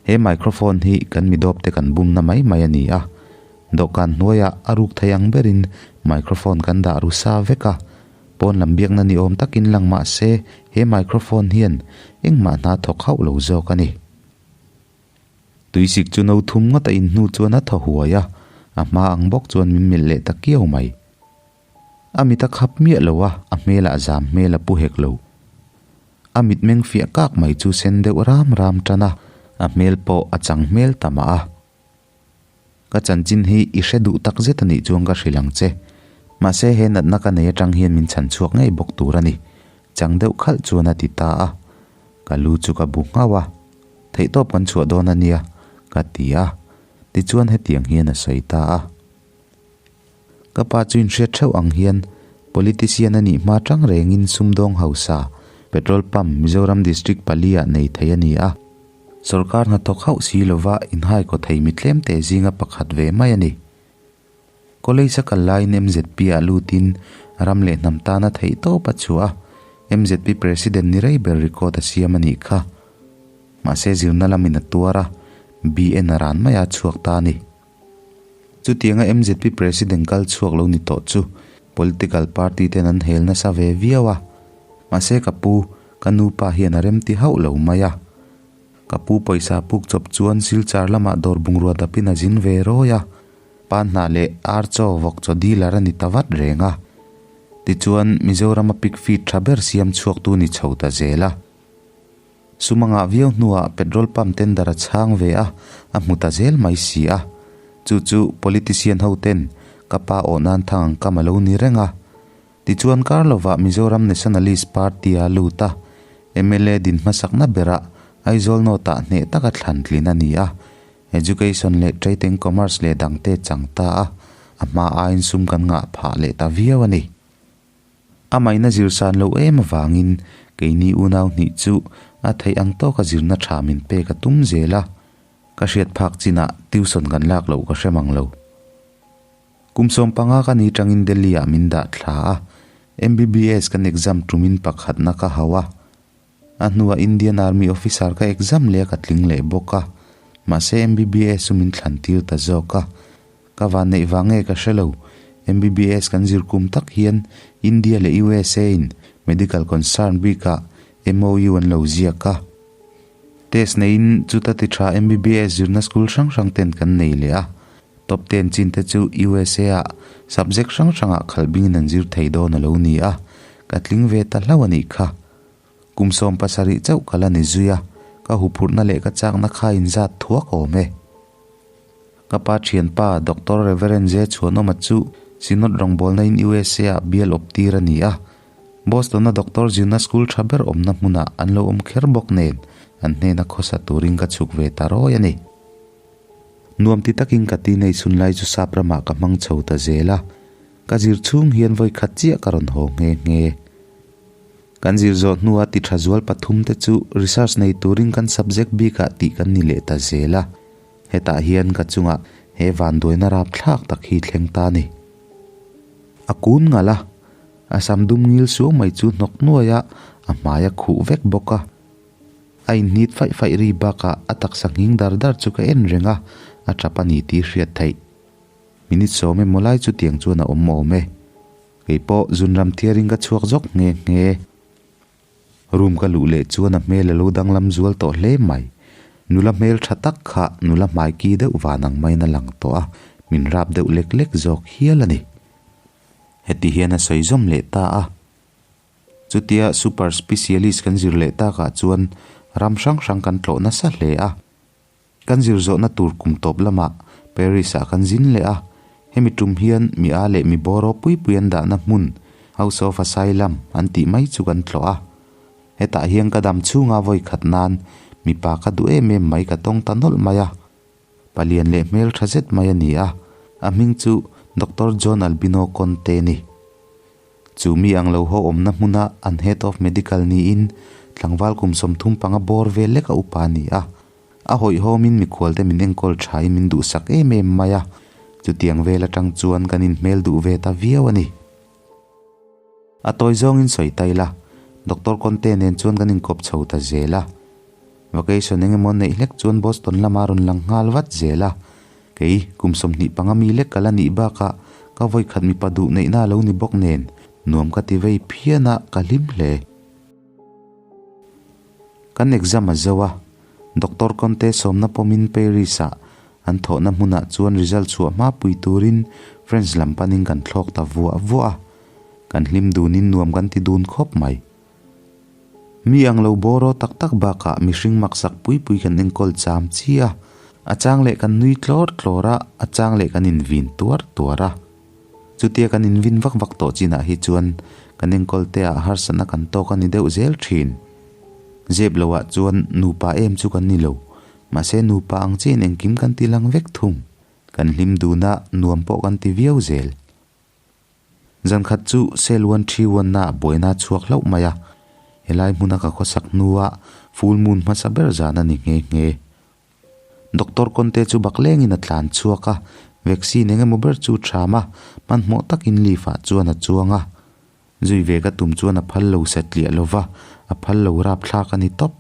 He microphone hi kan mi dawp te kan bumna mai mai a ni a, dawhkan hnuaiah a ruk thei ang berin microphone kan dah ru sa vek a, pawn lam biakna ni awm takin lang mah se he microphone hian engmah hna thawk hauh lo zawk a ni. Tuisik chu no thum ngawt a in hnu chuan a thaw huai a, a hma ang bawk chuan min melh leh ta kiau mai. A mit a khap miah lo a, a hmelah zam hmel a pu hek lo. A mitmeng fiah kak mai chu sen deuh ram ram tan a, a hmel pawh a chang hmel ta mah a. Ka chanchin hi i hre duh tak zet a nih chuan ka hrilh ang che. Mahse he natna ka nei atang hian min chhan chhuak ngei bawk tur a ni. Chang deuh khalh chuan a ti ta a. Ka lu chu ka bu nghauh a. Theihtawp kan chhuah dawn a nia, ka ti a. Tichuan hetiang hian a sawi ta a. Ka pa chu inhriat theuh ang hian politician a nih hma tang rengin sumdawng hausa, petrol pump Mizoram District pali ah nei thei a ni a. Sorkar hnathawk hauh si lova inhai kaw thei mi tlemte zinga pakhat ve mai a ni. College a kal laiin MZP ah lutin ram leh hnam tana theih tawp a chhuah a, MZP President ni rei ber record a siam a nih kha. Mahse zirna lamin a tuar a, BN a ran mai a chhuak ta a ni. Chutianga MZP President kal chhuak lo ni tawh chu political party ten an hel nasa ve viau a. Mahse ka pu, ka nupa hian a remti hauh lo mai a. Ka pu pawisa puk chawp chuan Silchar lamah dawr bungrua dapin a zin ve rawi a. Pa hnah leh ar chaw vawk chaw dealer a ni ta vat reng a. Tichuan, Mizorama pig feed tha ber siam chhuaktu ni chho ta zel a. Sum a ngah viau hnuah petrol pump tender a chhang ve a, a hmu ta zel mai si a. Chu chu politician ho ten ka pa awh nan thang ang kam a lo ni reng a. Tichuan kar lovah Mizoram Nationalist Party a lut a, mla din hmasakna berah Aizawl North-ah hneh taka thlan tlin a ni a. Education leh Trade and Commerce leh dangte chang ta a, a hma aiin sum kan ngah phah leh ta viau a ni. A maina zir san loh em avangin keini unau hnih chu a theih ang tawka zirna tha min pek a tum zel a, ka hriat phak chinah tuition kan lak loh ka hre mang lo. Kum 15 ka ni tangin Delhi-ah min dah thla a, MBBS kan exam tumin pakhatna ka hau a, A hnuah Indian Army Officer ka exam leh a ka tling leh bawk a, mahse MBBS chu min thlan tir ta zawk a. Ka van neih vang nge ka hre lo, MBBS kan zir kum tak hian India leh USA in medical concern bikah MOU an lo ziak a. Test neiin chuta ti tha MBBS zirna school hrang hrang ten kan nei leh a. Top ten chin te chu USA ah subject hrang hrangah khalh bingin an zir thei dawn a lo ni a, ka tling ve ta hlauh a nih kha. Kum 17 chauh ka la ni zui a, ka huphurhna leh ka chakna kha inzat thuak awm e. Ka pa thianpa Doctor Reverend J Chhuanawma chu Synod rawngbawlna in USA ah bial awp tir a ni a. Boston-a Doctor zirna school tha ber awmna hmunah an lo awm kher bawk nen an hnena khawsa turin ka chhuk ve ta rawi a ni. Nuam ti takin ka teenage hun lai chu sap ramah ka hmang chho ta zel a, ka zir chhung hian vawi khat chiah ka rawn haw nghe nghe. Kan zir zawh hnua ti tha zual pathum te chu research nei turin kan subject bikah tih kan ni leh ta zel a, hetah hian ka chungah he vanduaina rapthlak tak hi thleng ta a ni. A kun ngalh a, a sam dum ngil suau mai chu hnawk nuai a, a hmai a khuh vek bawk a. A inhnit faih faih ri bakah a taksa nghing dar dar chu ka en reng a, a tap a ni tih hriat theih. Minute 10 emaw lai chu tiang chuan a awm awm e. Kei pawh zunram thiarin ka chhuak zawk nghe nghe. Room ka luh leh chuan a hmel a lo danglam zual tawh hle mai. Nula hmel tha tak kha nula hmai ki deuh van ang maiin a lang tawh a, min rap deuh lek lek zawk hial a ni. Heti hian a sawi zawm leh ta a. Chutia super specialist kan zir leh takah chuan ram hrang hrang kan tlawh nasa hle a. Kan zir zawhna tur kum tawp lamah Paris-ah kan zin leh a, hemi tum hian mi a leh mi bawr ropui pui an dahna hmun House of Asylum an tih mai chu kan tlawh a. Hetah hian ka dam chhunga vawi khat nan mipa ka duh em em mai ka tawng ta nawlh mai a. Palian leh hmel tha zet mai a ni a, a hming chu Doctor John Albino Conte a ni. Chu mi ang lo ho awmna hmuna an Head of Medical niin tlangval kum 35 bawr vel lek a upa a ni a. A hawihhawmin mikhualte min enkawl thain min duhsak em em mai a, chutiang vel atang chuan kan inhmel duh ve ta viau a ni. A tawi zawngin sawi ta ila, Doctor Conte nen chuan kan inkawp chho ta zel a. Vacation eng emaw neih hlek chuan Boston lama rawn lang nghal vat zel a. Kei, kum 25 mi lek ka la nih bakah ka vawikhat mipa duh neihna a lo ni bawk nen, nuam ka ti vei phian a, ka hlim hle. Kan exam a zo a, Doctor Conte sawmna pawmin Paris-ah an thawhna hmunah chuan result chhuah hma pui turin French lam panin kan thlawk ta vuah vuah a, kan hlim dunin nuam kan ti dun khawp mai. Mi ang lo bawraw tak tak bakah mihring maksak pui pui kan enkawl cham chi a, a chang leh kan nui tlawr tlawr a, a chang leh kan invin tuar tuar a. Chutia kan invin vak vak tawh chinah hi chuan kan enkawl te ah harsatna kan tawk a ni deuh zel thin. Zep lo ah chuan nupa em chu kan ni lo, mahse nupa ang chiin engkim kan ti lang vek thung. Kan hlim dun a, nuam pawh kan ti viau zel. Zankhat chu cell one three one na ah buaina a chhuak hlauh mai a, helai hmuna ka khawsak hnua full moon hmasa ber zan a ni nghe nghe. Doctor Conte chu bak lengin a tlan chhuak a, vaccine eng emaw ber chu ṭham a, hmanhmawh takin leaf ah chuan a chuang a. Zui ve ka tum chuan a phal lo satliah lo va, a phal lo rapthlak a ni tawp.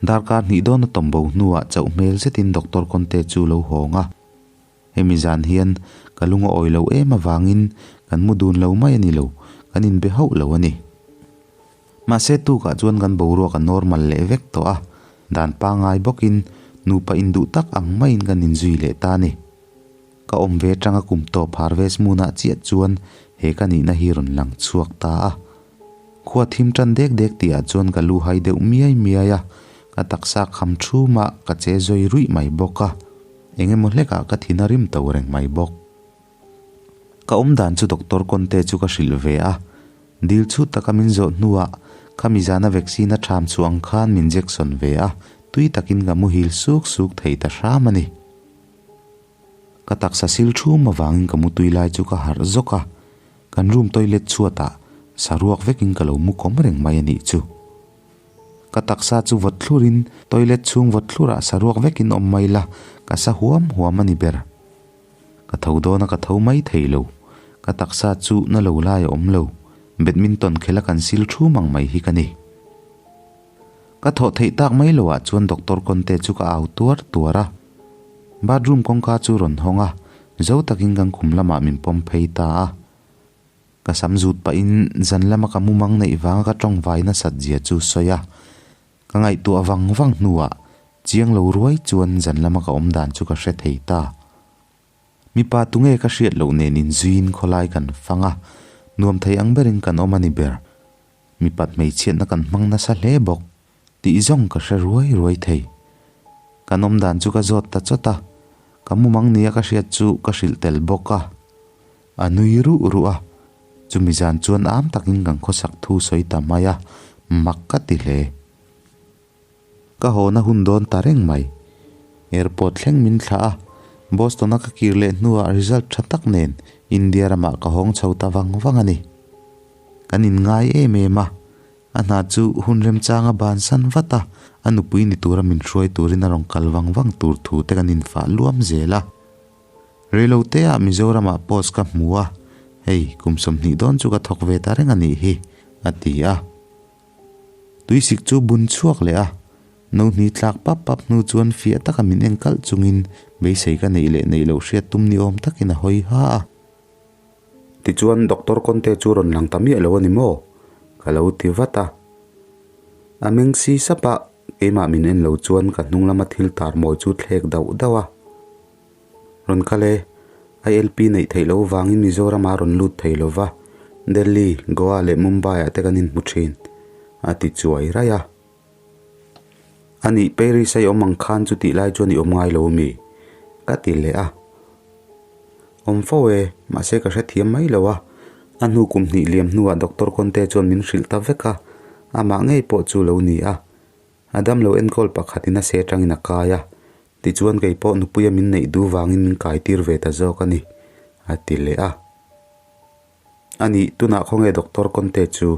Darkar hnih dawn a tawm bo hnuah chauh hmel zetin Doctor Conte chu lo hawng a. Hemi zan hian ka lung a awi lo em avangin kan mu dun lo mai a ni lo, kan inbe hauh lo a ni. Mahse tukah chuan kan boruak a normal leh vek tawh a, dan pangngai bawkin nupa induh tak ang maiin kan inzui leh ta a ni. Ka awm ve atanga kum tawp harvest moon ah chiah chuan he ka nihna hi rawn lang chhuak ta a. Khua thim tan dek dek tihah chuan ka lu hai deuh miai miai a, ka taksa kham thum a, ka che zawi ruih mai bawk a, eng emaw hlekah ka thin a rim to reng mai bawk. Ka awm dan chu Doctor Conte chu ka hrilh ve a, dil chhut taka min zawh hnuah khami zana vaccine a ṭham chhuah ang khan min jection ve a, tui takin ka muhil suk suk thei ta hram a ni. Ka taksa sil thum avangin ka mutui lai chu ka harh zawk a, kan room toilet chhuatah saruak vekin ka lo mu kawm reng mai a nih chu. Ka taksa chu vawt thlurin toilet chhung vawt thlurah saruak vekin awm mai la, ka sa huam huam a ni ber. Ka tho dawn a ka tho mai thei lo, ka taksa chu na lo lai a awm lo, badminton khela kan sil thum ang mai hi ka ni. Ka thawh theih tak mai loah chuan Doctor Conte chu ka au tuar tuar a. Bathroom kawngka chu rawn hawng a, zo takin kan khum lamah min pawm phei ta a. Ka sam zut pahin zan lama ka mumang neih vanga ka tawngvai nasat zia chu sawi a. Ka ngaihtuah vang vang hnuah chiang lo ruai chuan zan lama ka awm dan chu ka hre thei ta. Mipa tunge ka hriat loh nen inzuiin khawlai kan fang a, nuam thei ang berin kan awm a ni ber. Mipat hmeichhiatna kan hmang nasa hle bawk tih zawng ka hre ruai ruai thei. Kan awm dan chu ka zawt ta chawt a, ka mumang nia ka hriat chu ka hrilh tel bawk a. A nui ruh ruh a, chumi zan chuan am takin kan khawsak thu sawi ta mai a, mak ka ti hle. Ka hawna hun dawn ta reng mai. Airport thleng min thlah a, Boston-a ka kir leh hnuah result tha tak nen India ramah ka hawng chho ta vang vang a ni. Kan inngai em em a, a hna chu hun remchanga bansan vat a, a nupui ni tura min hruai turin a rawn kal vang vang tur thu te kan infah luam zel a. Reiloteah Mizoramah post ka hmu a, hei kum 20 dawn chu ka thawk ve ta reng a nih hi, a ti a. Tuisik chu bun chhuak leh a, no hni tlak pap pap hnu chuan fiah taka min en kalh chungin beisei ka neih leh neih loh hriat tum ni awm takin a hawi ha a. Tichuan Doctor Conte chu rawn lang ta miah lo a ni maw? Ka lo ti vat a. A meng si sap a, keimah min en lo chuan ka hnung lama thil tar mawi chu thlek dauh dauh a. Rawn kal e, ILP neih theih loh vangin Mizoram a rawn lut thei lo va, Delhi, Goa leh Mumbai ah te kan inhmu thin, a ti chuai raih a. A nih Paris a i awm ang khan chu tih lai chuan i awm ngai lo ami? Ka ti leh a. Awm fo e, mahse ka hrethiam mai lo a. A hnu kum hnih liam hnuah Doctor Conte chuan min hrilh ta vek a, amah ngei pawh chu lo ni a. A damlo enkawl pakhatin a se atangin a kai a, tichuan kei pawh nupuia min neih duh vangin min kai tir ve ta zawk a ni, a ti leh a. A nih, tunah khawnge Doctor Conte chu?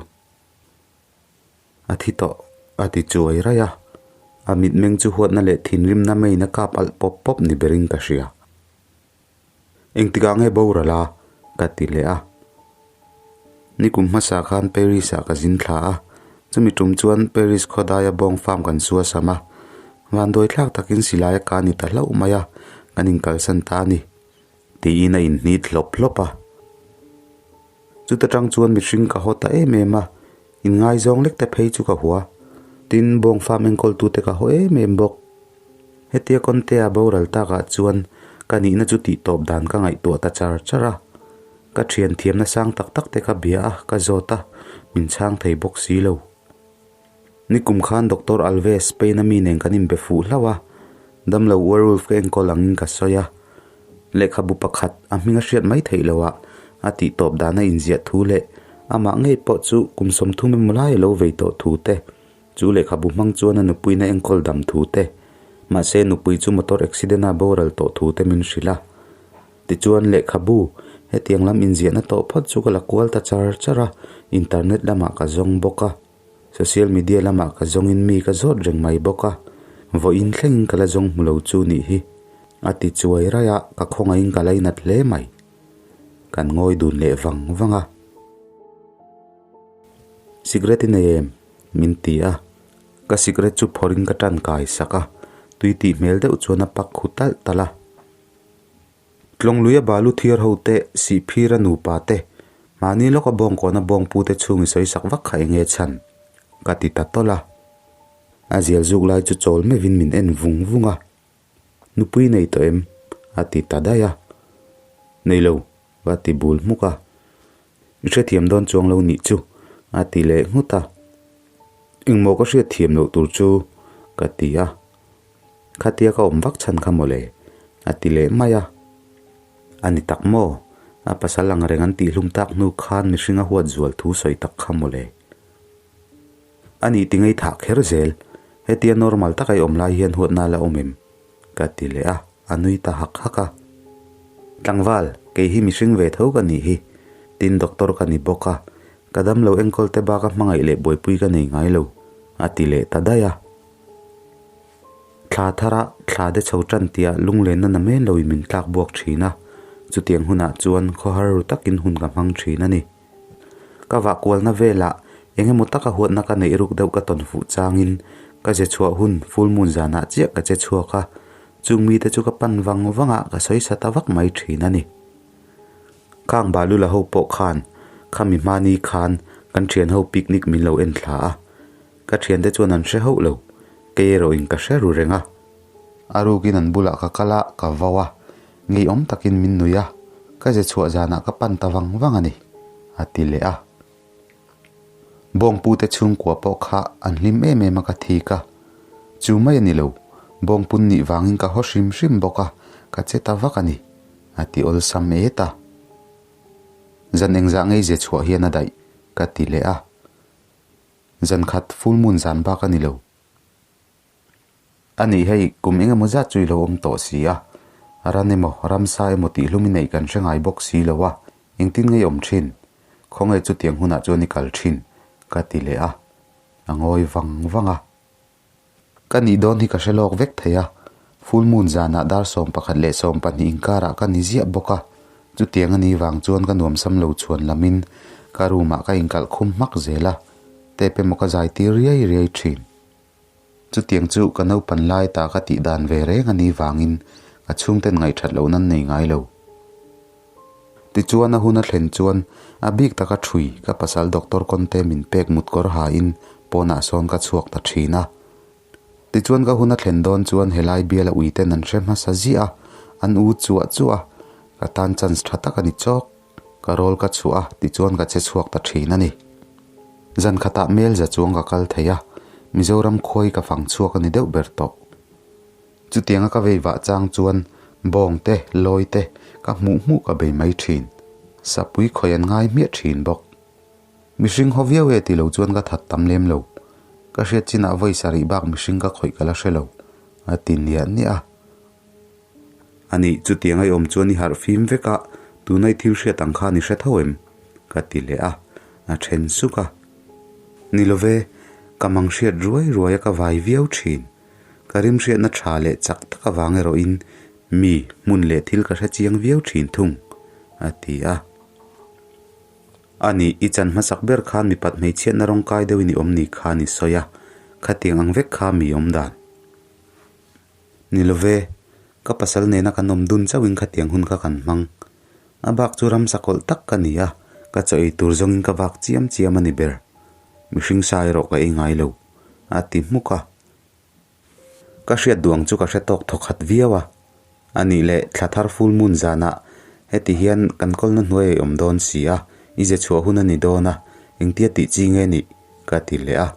A thi tawh, a ti chuai raih a. A mitmeng chu huatna leh thinrimna meiin a kap alh pawp pawp ni berin ka hria. Engtikah nge boral a? ka ti leh a. Nikum hmasa khan Paris ah ka zin thla a, chumi tum chuan Paris khawdaia bawng farm kan suasam a. Vanduai thlak takin silai a ka ni ta hlauh mai a, kan inkalsan ta a ni, tiin a inhnit hlawp hlawp a. Chuta tang chuan mihring ka haw ta em em a, inngaizawng lek te phei chu ka hua. Tin, bawng farm enkawltute ka haw em em bawk. Hetia Conte-a boral takah chuan ka nihna chu tihtawp dan ka ngaihtuah ta char char a. Ka thian thiamna sang tak tak te ka bia a, ka zawt a, min chhang thei bawk si lo. Nikum khan Doctor Alves, Spain-a mi nen kan inbe fuh hlauh a, damlo werewolf ka enkawl angin ka sawi a. Lehkhabu pakhat a hming a hriat mai theih loh a, a tihtawp dana inziah thu leh amah ngei pawh chu kum 30 emaw lai a lo vei tawh thu te, Chu lehkhabu hmang chuan a nupuiin a enkawl dam thu te, mahse nupui chu motor accident a boral tawh thu te min hrilh a. Tichuan lehkhabu hetiang lam inziahna tawh phawt chu ka la kual ta char char a, internet lamah ka zawng bawk a, social media lamah ka zawngin mi ka zawt reng mai bawk a, vawiin thlengin ka la zawng hmu lo chu nih hi. A ti chuai raih a, ka khawngaihin ka lainat hle mai. Kan ngawi dun leh vang vang a. Cigarette i nei em? Min ti a, ka cigarette chu phawrhin ka tan kai sak a, tui tih hmel deuh chuan a pak khu talh talh a. Tlawngluia balu thiar ho te, Sihphira nupa te, mahni lawka bawngkawna bawngpu te chhung i sawi sak vak kha eng nge chhan? Ka ti ta tawlh a. A zial zuk lai chu chawl meuhin min en vung vung a. Nupui nei tawh em? A ti ta daih a. Nei lo, ka ti bul hmuk a. I hrethiam dawn chuang lo nih chu, a ti leh nghut a. Engmaw ka hriatthiam loh tur chu? ka ti a. Khatia ka awm vak chhan kha mawle, a ti leh mai a. A ni tak maw? A pasal ang reng an tihhlum tak hnu khan mihring a huat zual thu sawi tak kha mawle. A nih ti ngei thah kher zel, hetia normal taka i awm lai hian huatna a la awm em? Ka ti leh a, a nui ta hak hak a. Tlangval, kei hi mihring ve tho ka nih hi, tin doctor ka ni bawk a, ka damlo enkawl te baka hmangaih leh buaipui ka nei ngai lo, a ti leh ta daih a. Thla thara thla de chho tan tia lunglenna na men loin min tlak buak thin a, chutiang hunah chuan khawhar ru takin hun ka hmang thin a ni. Ka vah kualna velah eng emaw taka huatna ka neih ruk deuh ka tawn fuh changin ka ze chhuah hun full moon zanah chiah ka che chhuak a, chung mite chu ka pan vang vang a ka sawi sa ta vak mai thin a ni. Khang Balula ho pawh khan khami hmani khan kan thian ho picnic min lo en thla a, Ka thiante chuan an hre hauh lo, kei erawhin ka hre ru reng a. A rukin an bulah ka kal a, ka vau a, ngeiawm takin min nui a, ka ze chhuah zanah ka pan ta vang vang a ni, a ti leh a. Bawngpute chhungkua pawh kha an hlim em em a ka thik a, chu mai a ni lo, bawngpun nih vangin ka haw hrim hrim bawk a, ka che ta vak a ni, a ti awlsam et a. Zan engzah ngei ze chhuah hian a daih, ka ti leh a. Zan khat full moon zan bak a ni lo. A nih hei, kum eng emaw zat chu i lo awm tawh si a. Ran emaw, ramsa emaw tih hlum i neih kan hre ngai bawk si lo a, engtin nge i awm thin? Khawnge chutiang hunah chuan i kal thin? ka ti leh a. A ngawi vang vang a. Ka nih dawn hi ka hre lawk vek thei a, full moon zanah dar 11 leh 12 inkarah ka ni ziah bawk a, chutiang a nih vang chuan ka nuamsam lo chhuan lamin ka room ah ka inkalh khum hmak zel a, tape emaw ka zai tir riai riai thin. Chutiang chu ka naupan lai ta ka tih dan ve reng a nih vangin ka chhungten ngaihthat loh nan nei ngai lo. Tichuan a hun a thlen chuan a bik taka thui ka pasal Doctor Conte min pek mut kawr hain pawnah sawn ka chhuak ta thin a. Tichuan ka hun a thlen dawn chuan helai biala uiten an hre hmasa ziah a, an u chuah chuah a, ka tan chance tha tak a ni chawk. Ka rawl ka chhuah a, tichuan ka che chhuak ta thin a ni. Zan khatah mel za chuang ka kal thei a, Mizoram khuai ka fang chhuak a ni deuh ber tawh. Chutianga ka vei vah chang chuan bawng te, lawi te ka hmuh hmuh ka bei mai thin. Sapui khawi an ngai hmiah thin bawk. Mihring haw viau e ti lo chuan ka that tam lem lo. Ka hriat chinah vawi sarih bak mihring ka khawih ka la hre lo, a ti niah niah a. A nih, chutiang a i awm chuan i harh fim vek a, tuna i thil hriat ang khan i hre tho em? ka ti leh a, a then suk a. Ni lo ve, ka mang hriat ruai ruai a ka vai viau thin. Ka rimhriatna tha leh chak tak avang erawhin mi, hmun leh thil ka hre chiang viau thin thung, a ti a. A nih, i chan hmasak ber khan mipat hmeichhiatna rawngkai deuhin i awm ni khan i sawi a, khatiang ang vek kha mi awm dan. Ni lo ve, ka pasal nena kan awm dun chauhin khatiang hun kha kan hmang. A bak chu ramsa kawlh tak ka ni a, ka chaw ei tur zawngin ka vak chiam chiam a ni ber. Mihring sa erawh ka ei ngai lo, a ti hmuk a. Ka hriat duh ang chu ka hre tawk thaw khat viau a. A nih leh thla thar full moon zanah heti hian kan kawlna hnuai a i awm dawn si a, i ze chhuah hun a ni dawn a, engtia tih chi nge nih? ka ti leh a.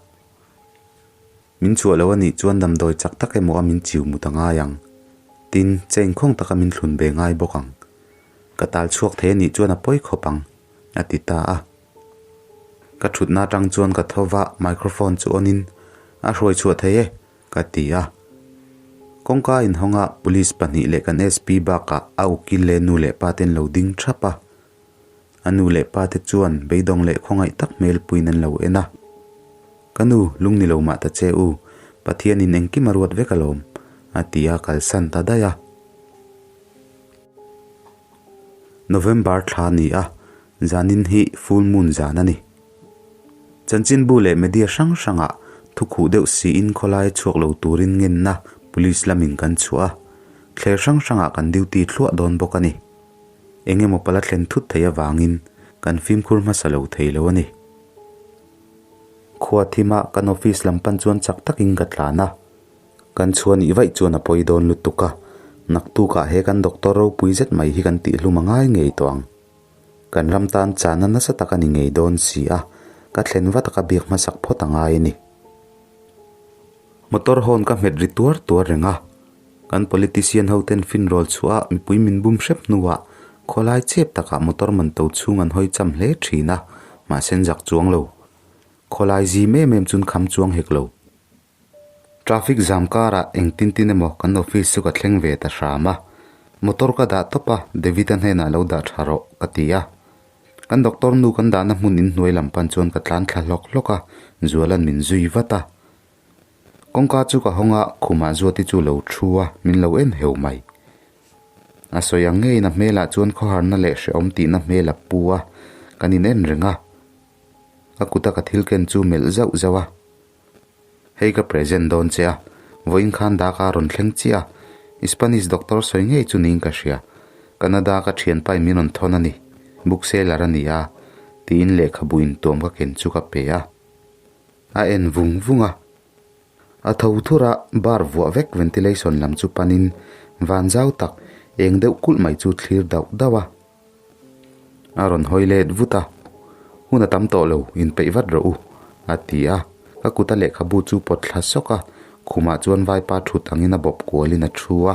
Min chhuah lo a nih chuan damdawi chak tak emaw a min chiu mut a ngai ang. Tin, chain khawng taka min thlun ve ngai bawk ang. Ka tal chhuak thei a nih chuan a pawi khawp ang, a ti ta a. Ka thutna atang chuan ka tho va, microphone chu on in, A hruai chhuah thei e, ka ti a. Kawngka inhawng a, police pahnih leh kan SP bakah a ukil leh nu leh pa te an lo ding thap a. A nu leh pa te chuan beidawng leh khawngaih tak hmel puiin an lo en a. Ka nu, lung ni lo mah ta che u, Pathianin engkim a ruat vek alawm, a ti a, kalsan ta daih a. November thla a ni a, zanin hi full moon zan a ni. Chanchinbu leh media hrang hrangah thukhuh deuh siin khawlaia chhuak lo turin ngenna police lamin kan chhuah a, thler hrang hrangah kan duty thluah dawn bawk a ni. Eng emaw pala thlen thut thei avangin kan fimkhur hmasa lo thei lo a ni. Khua thima kan office lam pan chuan chak takin ka tlan a. Kan chhuah nih vaih chuan a pawi dawn lutuk a, naktukah he kan doctor ropui zet mai hi kan tihhlum a ngai ngei tawh ang. Kan ram tan chahna nasa tak a ni ngei dawn si a, ka thlen vat a ka biak hmasak phawt a ngai a ni. Motor hawn ka hmet ri tuar tuar reng a, kan politician ho ten finrawl chhuah a mipui min bum hrep hnuah khawlai chep takah motor man to chhung an hawi cham hle thin a, mahse an zak chuang lo. Khawlai zim em em chun kham chuang hek lo. Traffic jam karah eng tin tin emaw kan office chu ka thleng ve ta hram a, motor ka dah tawp a, David-a hnenah lo dah tha rawh ka ti a. Kan doctor nu kan dahna hmun inhnuai lam pan chuan ka tlan thla hlawk hlawk a, Zuala'n min zui vat a. Kawngka chu ka hawng a, khumah Zuati chu lo thu a, min lo en heu mai. A sawi ang ngeiin a hmelah chuan khawharna leh hrehawm tihna hmel a pu a, kan in en reng a. Ka kuta ka thil ken chu melh zauh zauh a. Hei ka present dawn che a, vawiin khan dak a rawn thleng chiah a, Spanish doctor sawi ngei chu niin ka hria, Canada ka thianpa in min rawn thawn a ni, book seller a ni a, tiin lehkhabu intuam ka ken chu ka pe a. A en vung vung a, a tho thur a, bar vuah vek ventilation lam chu panin van zau tak eng deuh kulh mai chu thlir dauh dauh a. A rawn hawi let vut a, Hun a tam tawh lo, inpeih vat rawh u, a ti a. Ka kuta lehkhabu chu pawt thla sawk a, khumah chuan vaipa thut angin a bawp kualin a thu a.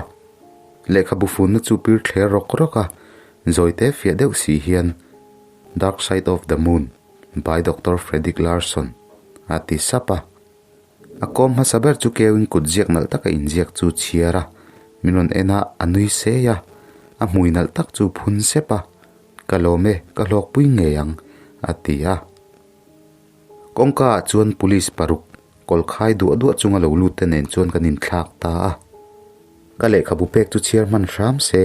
Lehkhabu funna chu pir thler rawk rawk a, zawite fiah deuh si hian, Dark Side of the Moon by Doctor Fredrik Larson, a ti sap a. A kawm hmasa ber chu keuin kut ziak nalh taka inziak chu chhiar a, min rawn en a, a nui sei a, a hmui nalh tak chu phun sep a, Ka lawm e, ka hlawkpui ngei ang, a ti a. Kawngka ah chuan police paruk kawl khai duah duah chunga lo lut te nen chuan kan inthlak ta a. Ka lehkhabu pek chu chhiar hman hram se,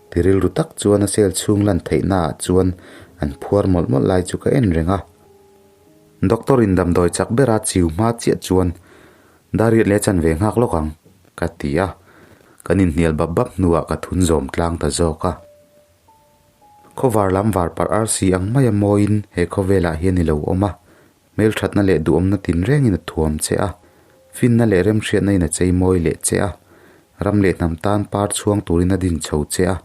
ti rilru tak chuan a cell chhung lan theihna ah chuan an phuar mawlh mawlh lai chu ka en reng a. Doctor in damdawi chak bera chiu hma chiah chuan Dariat leh chan ve nghak lawk ang, ka ti a. Kan inhnial bap bap hnuah ka thun zawm tlang ta zawk a. Khawvar lam var parh arsi ang maia mawiin he khawvelah hian i lo awm a. Hmelthatna leh duhawmna tinrengin a thuam che a. Finna leh remhriatna in a chei mawi leh che a. Ram leh hnam tan par chhuang turin a din chho che a.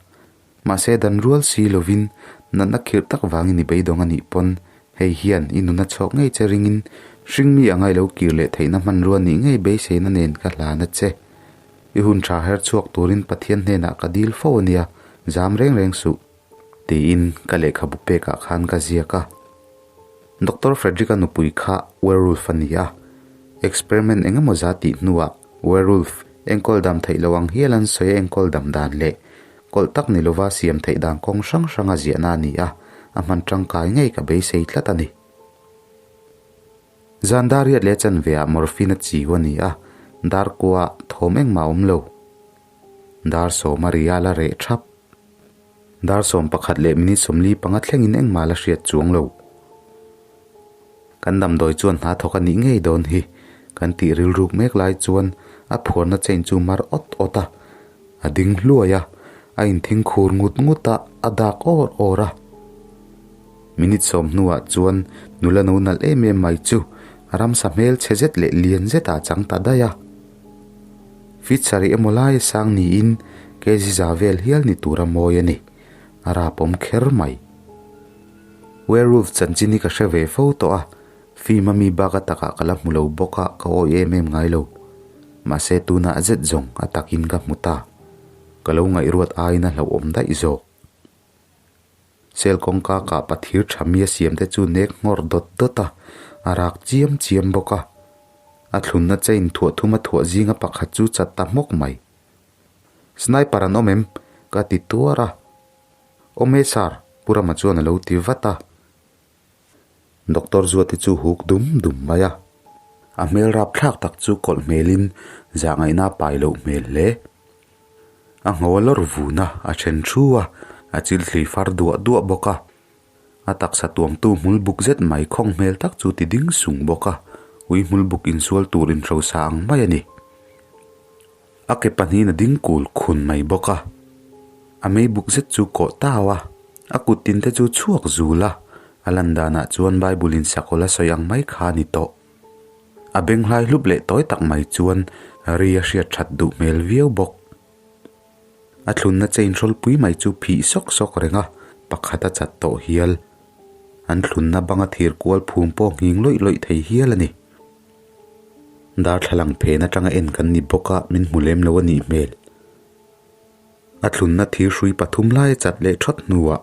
Mahse dan rual si lovin natna khirh tak vangin i beidawng a nih pawn hei hian i nuna chhawk ngei che ringin hringmi anga i lo kir leh theihna hmanrua nih ngei beiseina nen ka hlan a che. I hun tha her chhuak turin Pathian hnenah ka dil fo a nia, zam reng reng suh. Tiin ka lehkhabu pekah khan ka ziak a. Doctor Frederick-a nupui kha werewolf a ni a, experiment eng emaw za tih hnuah werewolf enkawl dam theih lo ang hial an sawi a enkawl dam dan leh kawlh tak ni lova siam theih dan kawng hrang hranga ziahna a ni a, a hman tangkai ngei ka beisei tlat a ni. Zan dar riat leh chanve ah morphine a chiu a ni a, dar kua thawm engmah a awm lo. Dar sawma ria la reh thap. Dar 11 leh minute 45 thlengin engmah la hriat chuang lo. Kan damdawi chuan hna thawk a nih ngei dawn hi. Kan tih rilruk mek lai chuan a phuarna chain chu mar awt awt a, a ding hluai a, a inthing khur ngut ngut a, a dak awr awr a. Minute sawm hnuah chuan nula no nalh em em mai chu ramsa hmel chhe zet leh lian zetah a chang ta daih a. Feet sarih emaw laia sang niin kg za vel hial ni tura mawi a ni. A rapawm kher mai. Werewolf chanchin hi ka hre ve fo tawh a, film a mi bak a takah ka la hmu lo bawk a, ka awih em em ngai lo. Mahse tunah zet zawng a takin ka hmu ta. Ka lo ngaihruat aiin a hlauhawm daih zawk. Cell kawngka kah pathir tha mi a siam te chu nek nghawr dawt dawt a, a rak chiam chiam bawk a. A thlunna chain thuah thum a thuah zinga pakhat chu chat ta hmawk mai. Sniper an awm em? Ka ti tuar a. Awm e sir, Pu Rama chuan a lo ti vat a. Doctor Zuati chu huk dum dum mai a. A hmel rapthlak tak chu kawlh hmelin zahngaihna a pai loh hmel hle. A ngho a lawr vun a, a then thu a, a chil thli far duah duah bawk a. A taksa tuamtu hmul buk zet mai khawng hmel tak chu ti ding sung bawk a, ui hmul buk insual tur inhrosa ang mai a ni. A ke pahnihin a ding kul khun mai bawk a, a mei buk zet chu kawh tau a, a kut tin te chu chhuak zul a, a lan danah chuan Bible in sakawlh a sawi ang mai kha a ni tawh. A beng hlai hlup leh tawi tak mai chuan ri a hriat that duh hmel viau bawk. A thlunna chain hrawlpui mai chu phih sawk sawk reng a, pakhat a chat tawh hial. An thlunna banga thir kual phum pawh nghing lawih lawih thei hial a ni. Darthlalang phen atanga en kan ni bawk a, min hmu lem lo a nih hmel. A thlunna thir hrui pathum lai a chat leh thawt hnuah,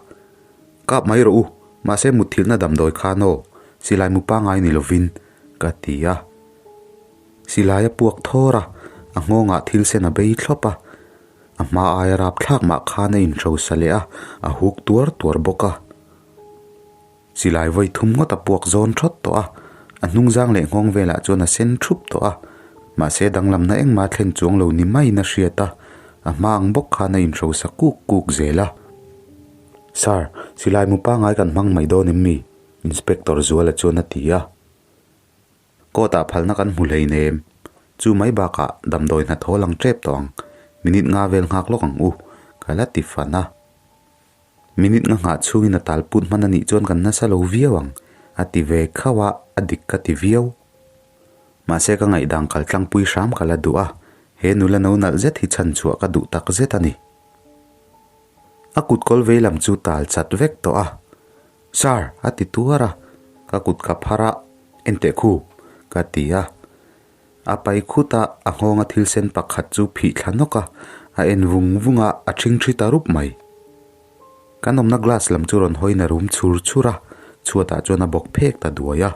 Kap mai rawh u, mahse mutthilhna damdawi khan aw, silai mu pangai ni lovin, ka ti a. Silai a puak thawr a, a nghawngah thil sen a bei thlawp a. A hma aia rapthlak mah khan a inhrosa leh a, a huk tuar tuar bawk a. Silai vawi thum ngawt a puak zawn thawt tawh a, a hnungzang leh nghawng velah chuan a sen thup tawh a, mahse danglamna engmah thlen chuang lo ni maiin a hriat a, a hma ang bawk khan a inhrosa kuk kuk zel a. Sir, silai mu pangai kan hmang mai dawn em mi? Inspector Zuala chuan a ti a. Court ah phalna kan hmu hleinem. Chu mai bakah damdawi hnathawh lang tep tawh ang. Minute nga vel nghak lawk ang u, ka la ti fan a. Minute nga nghah chhungin a tal put hman a nih chuan kan nasa lo viau ang, a ti ve khauh a, a dik ka ti viau. Mahse ka ngaihdan kal tlangpui hram ka la duh a, he nula no nalh zet hi chhan chhuah ka duh tak zet a ni. A kut kawl vei lam chu tal chat vek tawh a, Sir, a ti tuar a, ka kut ka phar a, Enteh khu, ka ti a. A pai khut a, a nghawnga thil sen pakhat chu phih thla nawk a, a en vung vung a, a ṭhing ṭhi ta rup mai. Kan awmna glass lam chu rawn hawiin a rum chhur chhur a, chhuatah chuan a bawk phek ta duai a.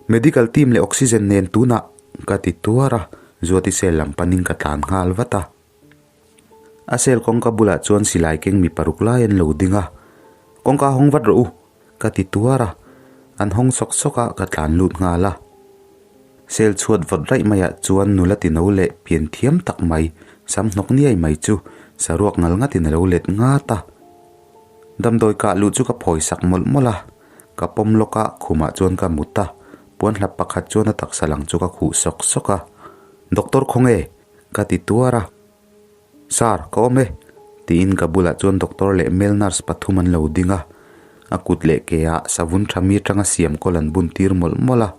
Medical team leh oxygen nen tunah, ka ti tuar a, Zuati cell lam panin ka tlan nghal vat a. A cell kawngka bulah chuan silai keng mi paruk lai an lo ding a, Kawngka hawng vat rawh u, ka ti tuar a, an hawng sawk sawk a, ka tlan lut nghal a. Cell chhuat vawt raih maiah chuan nula tino leh pian thiam tak mai, sam hnawk niai mai chu saruak ngal ngatin a lo let ngat a. Damdawi kah luh chu ka phawi sak mawlh mawlh a, ka pawm lawk a, khumah chuan ka mut a, puan hlap pakhat chuan a taksa lang chu ka khuh sawk sawk a, Doctor khawnge? Ka ti tuar a, Sir, ka awm e, tiin ka bulah chuan doctor leh male nurse pathum an lo ding a, a kut leh ke ah savun tha mi atanga siam kawl an bun tir mawlh mawlh a.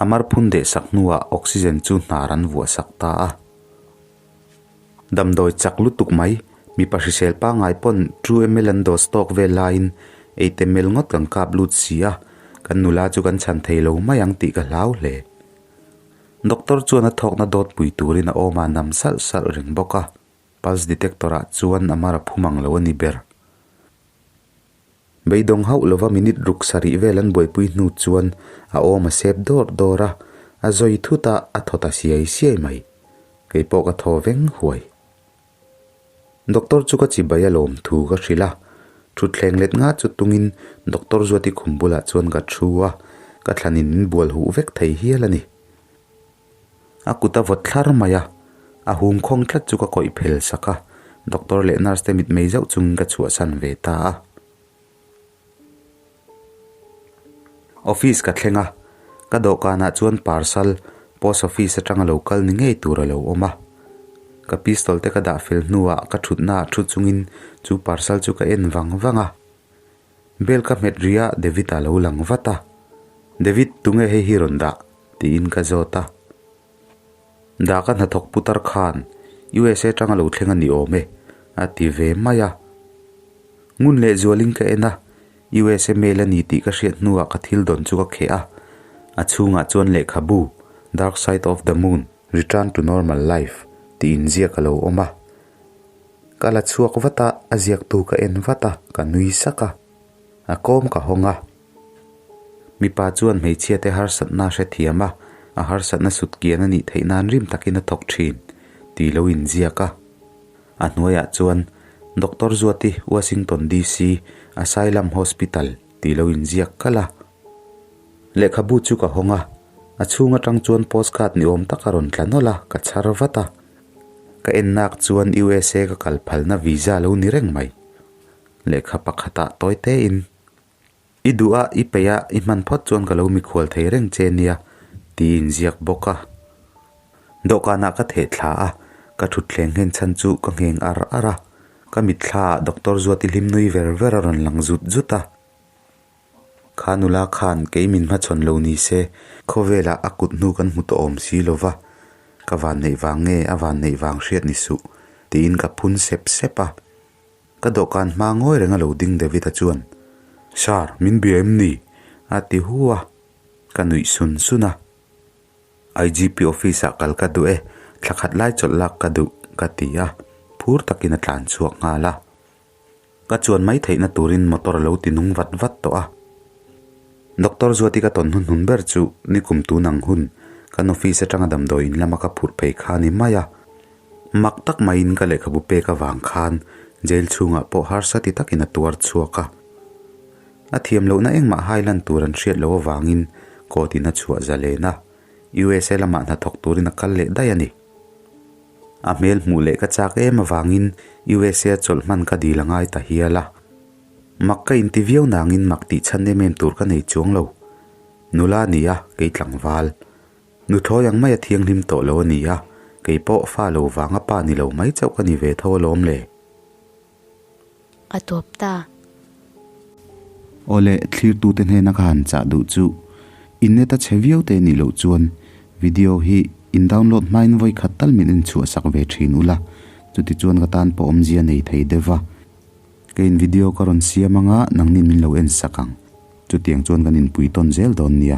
A mar phun deh sak hnuah oxygen chu hnar an vuah sak ta a. Damdawi chak lutuk mai, mipa hrisel pangngai pawn two ml an dose tawk vel laiin eight ml ngawt kan kap lut si a, kan nula chu kan chhan thei lo mai ang tih ka hlau hle. Doctor chuan a thawkna dawt pui turin a awm a nam salh salh reng bawk a, pulse detector ah chuan a mar a phum ang lo a ni ber. Beidawng hauh lova minute ruk sarih vel an buaipui hnu chuan a awm a sep dawr dawr a, a zawi thut a, a thaw ta siai siai mai. Kei pawh ka thaw veng huai. Doctor chu ka chibai a lawm thu ka hrilh a, thutthleng let nga chu tungin Doctor Zuati khum bulah chuan ka thu a, ka thlanin min bual huh vek thei hial a ni. A kut a vawt thlar mai a, a hum khawng tlat chu ka kawih phel sak a, Doctor leh nurse te mitmei zauh chungin ka chhuahsan ve ta a. Office ka thleng a, ka dawhkanah chuan parcel post office atanga lo kal ni ngei tur a lo awm a. Ka pistol te ka dah fel hnuah ka thutnaah thu chungin chu parcel chu ka en vang vang a. Bell ka hmet rih a, David a lo lang vat a. David, tunge hei hi rawn dah? tiin ka zawt a. Dah ka hnathawk putar khan USA atanga lo thleng a ni awm e, a ti ve mai a. Ngun leh zualin ka en a, USA mail a ni tih ka hriat hnuah ka thil dawn chu ka kheh a, a chhungah chuan lehkhabu, Dark Side of the Moon, Return to Normal Life tih inziak a lo awm a. Ka la chhuak vat a, a ziaktu ka en vat a, ka nui sak a. A kawm ka hawng a. Mipa chuan hmeichhia te harsatna a hrethiam a, a harsatna sutkian a nih theih nan rim takin a thawk thin tih lo inziak a. A hnuaiah chuan Doctor Zuati, Washington DC, Asylum Hospital tih lo inziak kalh a. Lehkhabu chu ka hawng a, a chhung atang chuan postcard ni awm tak a rawn tla nawlh a, ka chhar vat a. Ka en nak chuan USA ka kal phalna visa lo ni reng mai. Lehkha pakhatah tawi tein, I duh a, i peih a, i hman phawt chuan ka lo mikhual thei reng che nia, tih inziak bawk a. Dawhkanah ka theh thla a, ka thutthleng nghen chhan chu ka ngheng ar ar a. Ka mitthlaah Doctor Zuati hlim nui ver ver a rawn lang zut zut a. Kha nula khan kei min hmachhawn lo ni se, khawvelah a kut hnu kan hmu tawh awm si lo va, ka vanneih vang nge a vanneih vang hriat ni suh, tiin ka phun sep sep a. Ka dawhkan hma ngawi reng a lo ding David-a chuan, Sir, min bia em ni? a ti hu a, ka nuih sun sun a. IGP office ah kal ka duh e, thla khat lai chawlh lak ka duh, ka ti a, phur takin a tlan chhuak nghal a. Ka chuan mai theihna turin motor a lo ti nung vat vat tawh a. Doctor Zuati ka tawn hnuhnun ber chu nikum tun ang hun kan office atanga damdawi in lama ka phurh phei kha a ni mai a. Mak tak maiin ka lehkhabu pek avang khan jail chhungah pawh harsa ti takin a tuar chhuak a. A thiam lohna engmah hai lan tur an hriat loh avangin court in a chhuah zalen a, USA lamah hnathawk turin a kal leh daih a ni. A hmel hmuh leh ka chak em avangin USA chawlh hman ka dil a ngai ta hial a. Mak ka inti viau nangin mak tih chhan em em tur ka nei chuang lo. Nula a ni a, kei tlangval. Nuthlawi ang mai a thianghlim tawh lo a ni a, kei pawh fa lo vanga pa ni lo mai chauh ka ni ve tho alawm le. A tawp ta. Awle, thlirtute hnena ka han chah duh chu in net a chhe viau te nih loh chuan video hi in download hmain vawi khat tal min en chhuah sak ve thin ula, chuti chuan ka tan pawh awmzia nei thei deuh va. Kei in video ka rawn siam anga nangnin min lo en sak ang. Chutiang chuan kan inpui tawn zel dawn nia.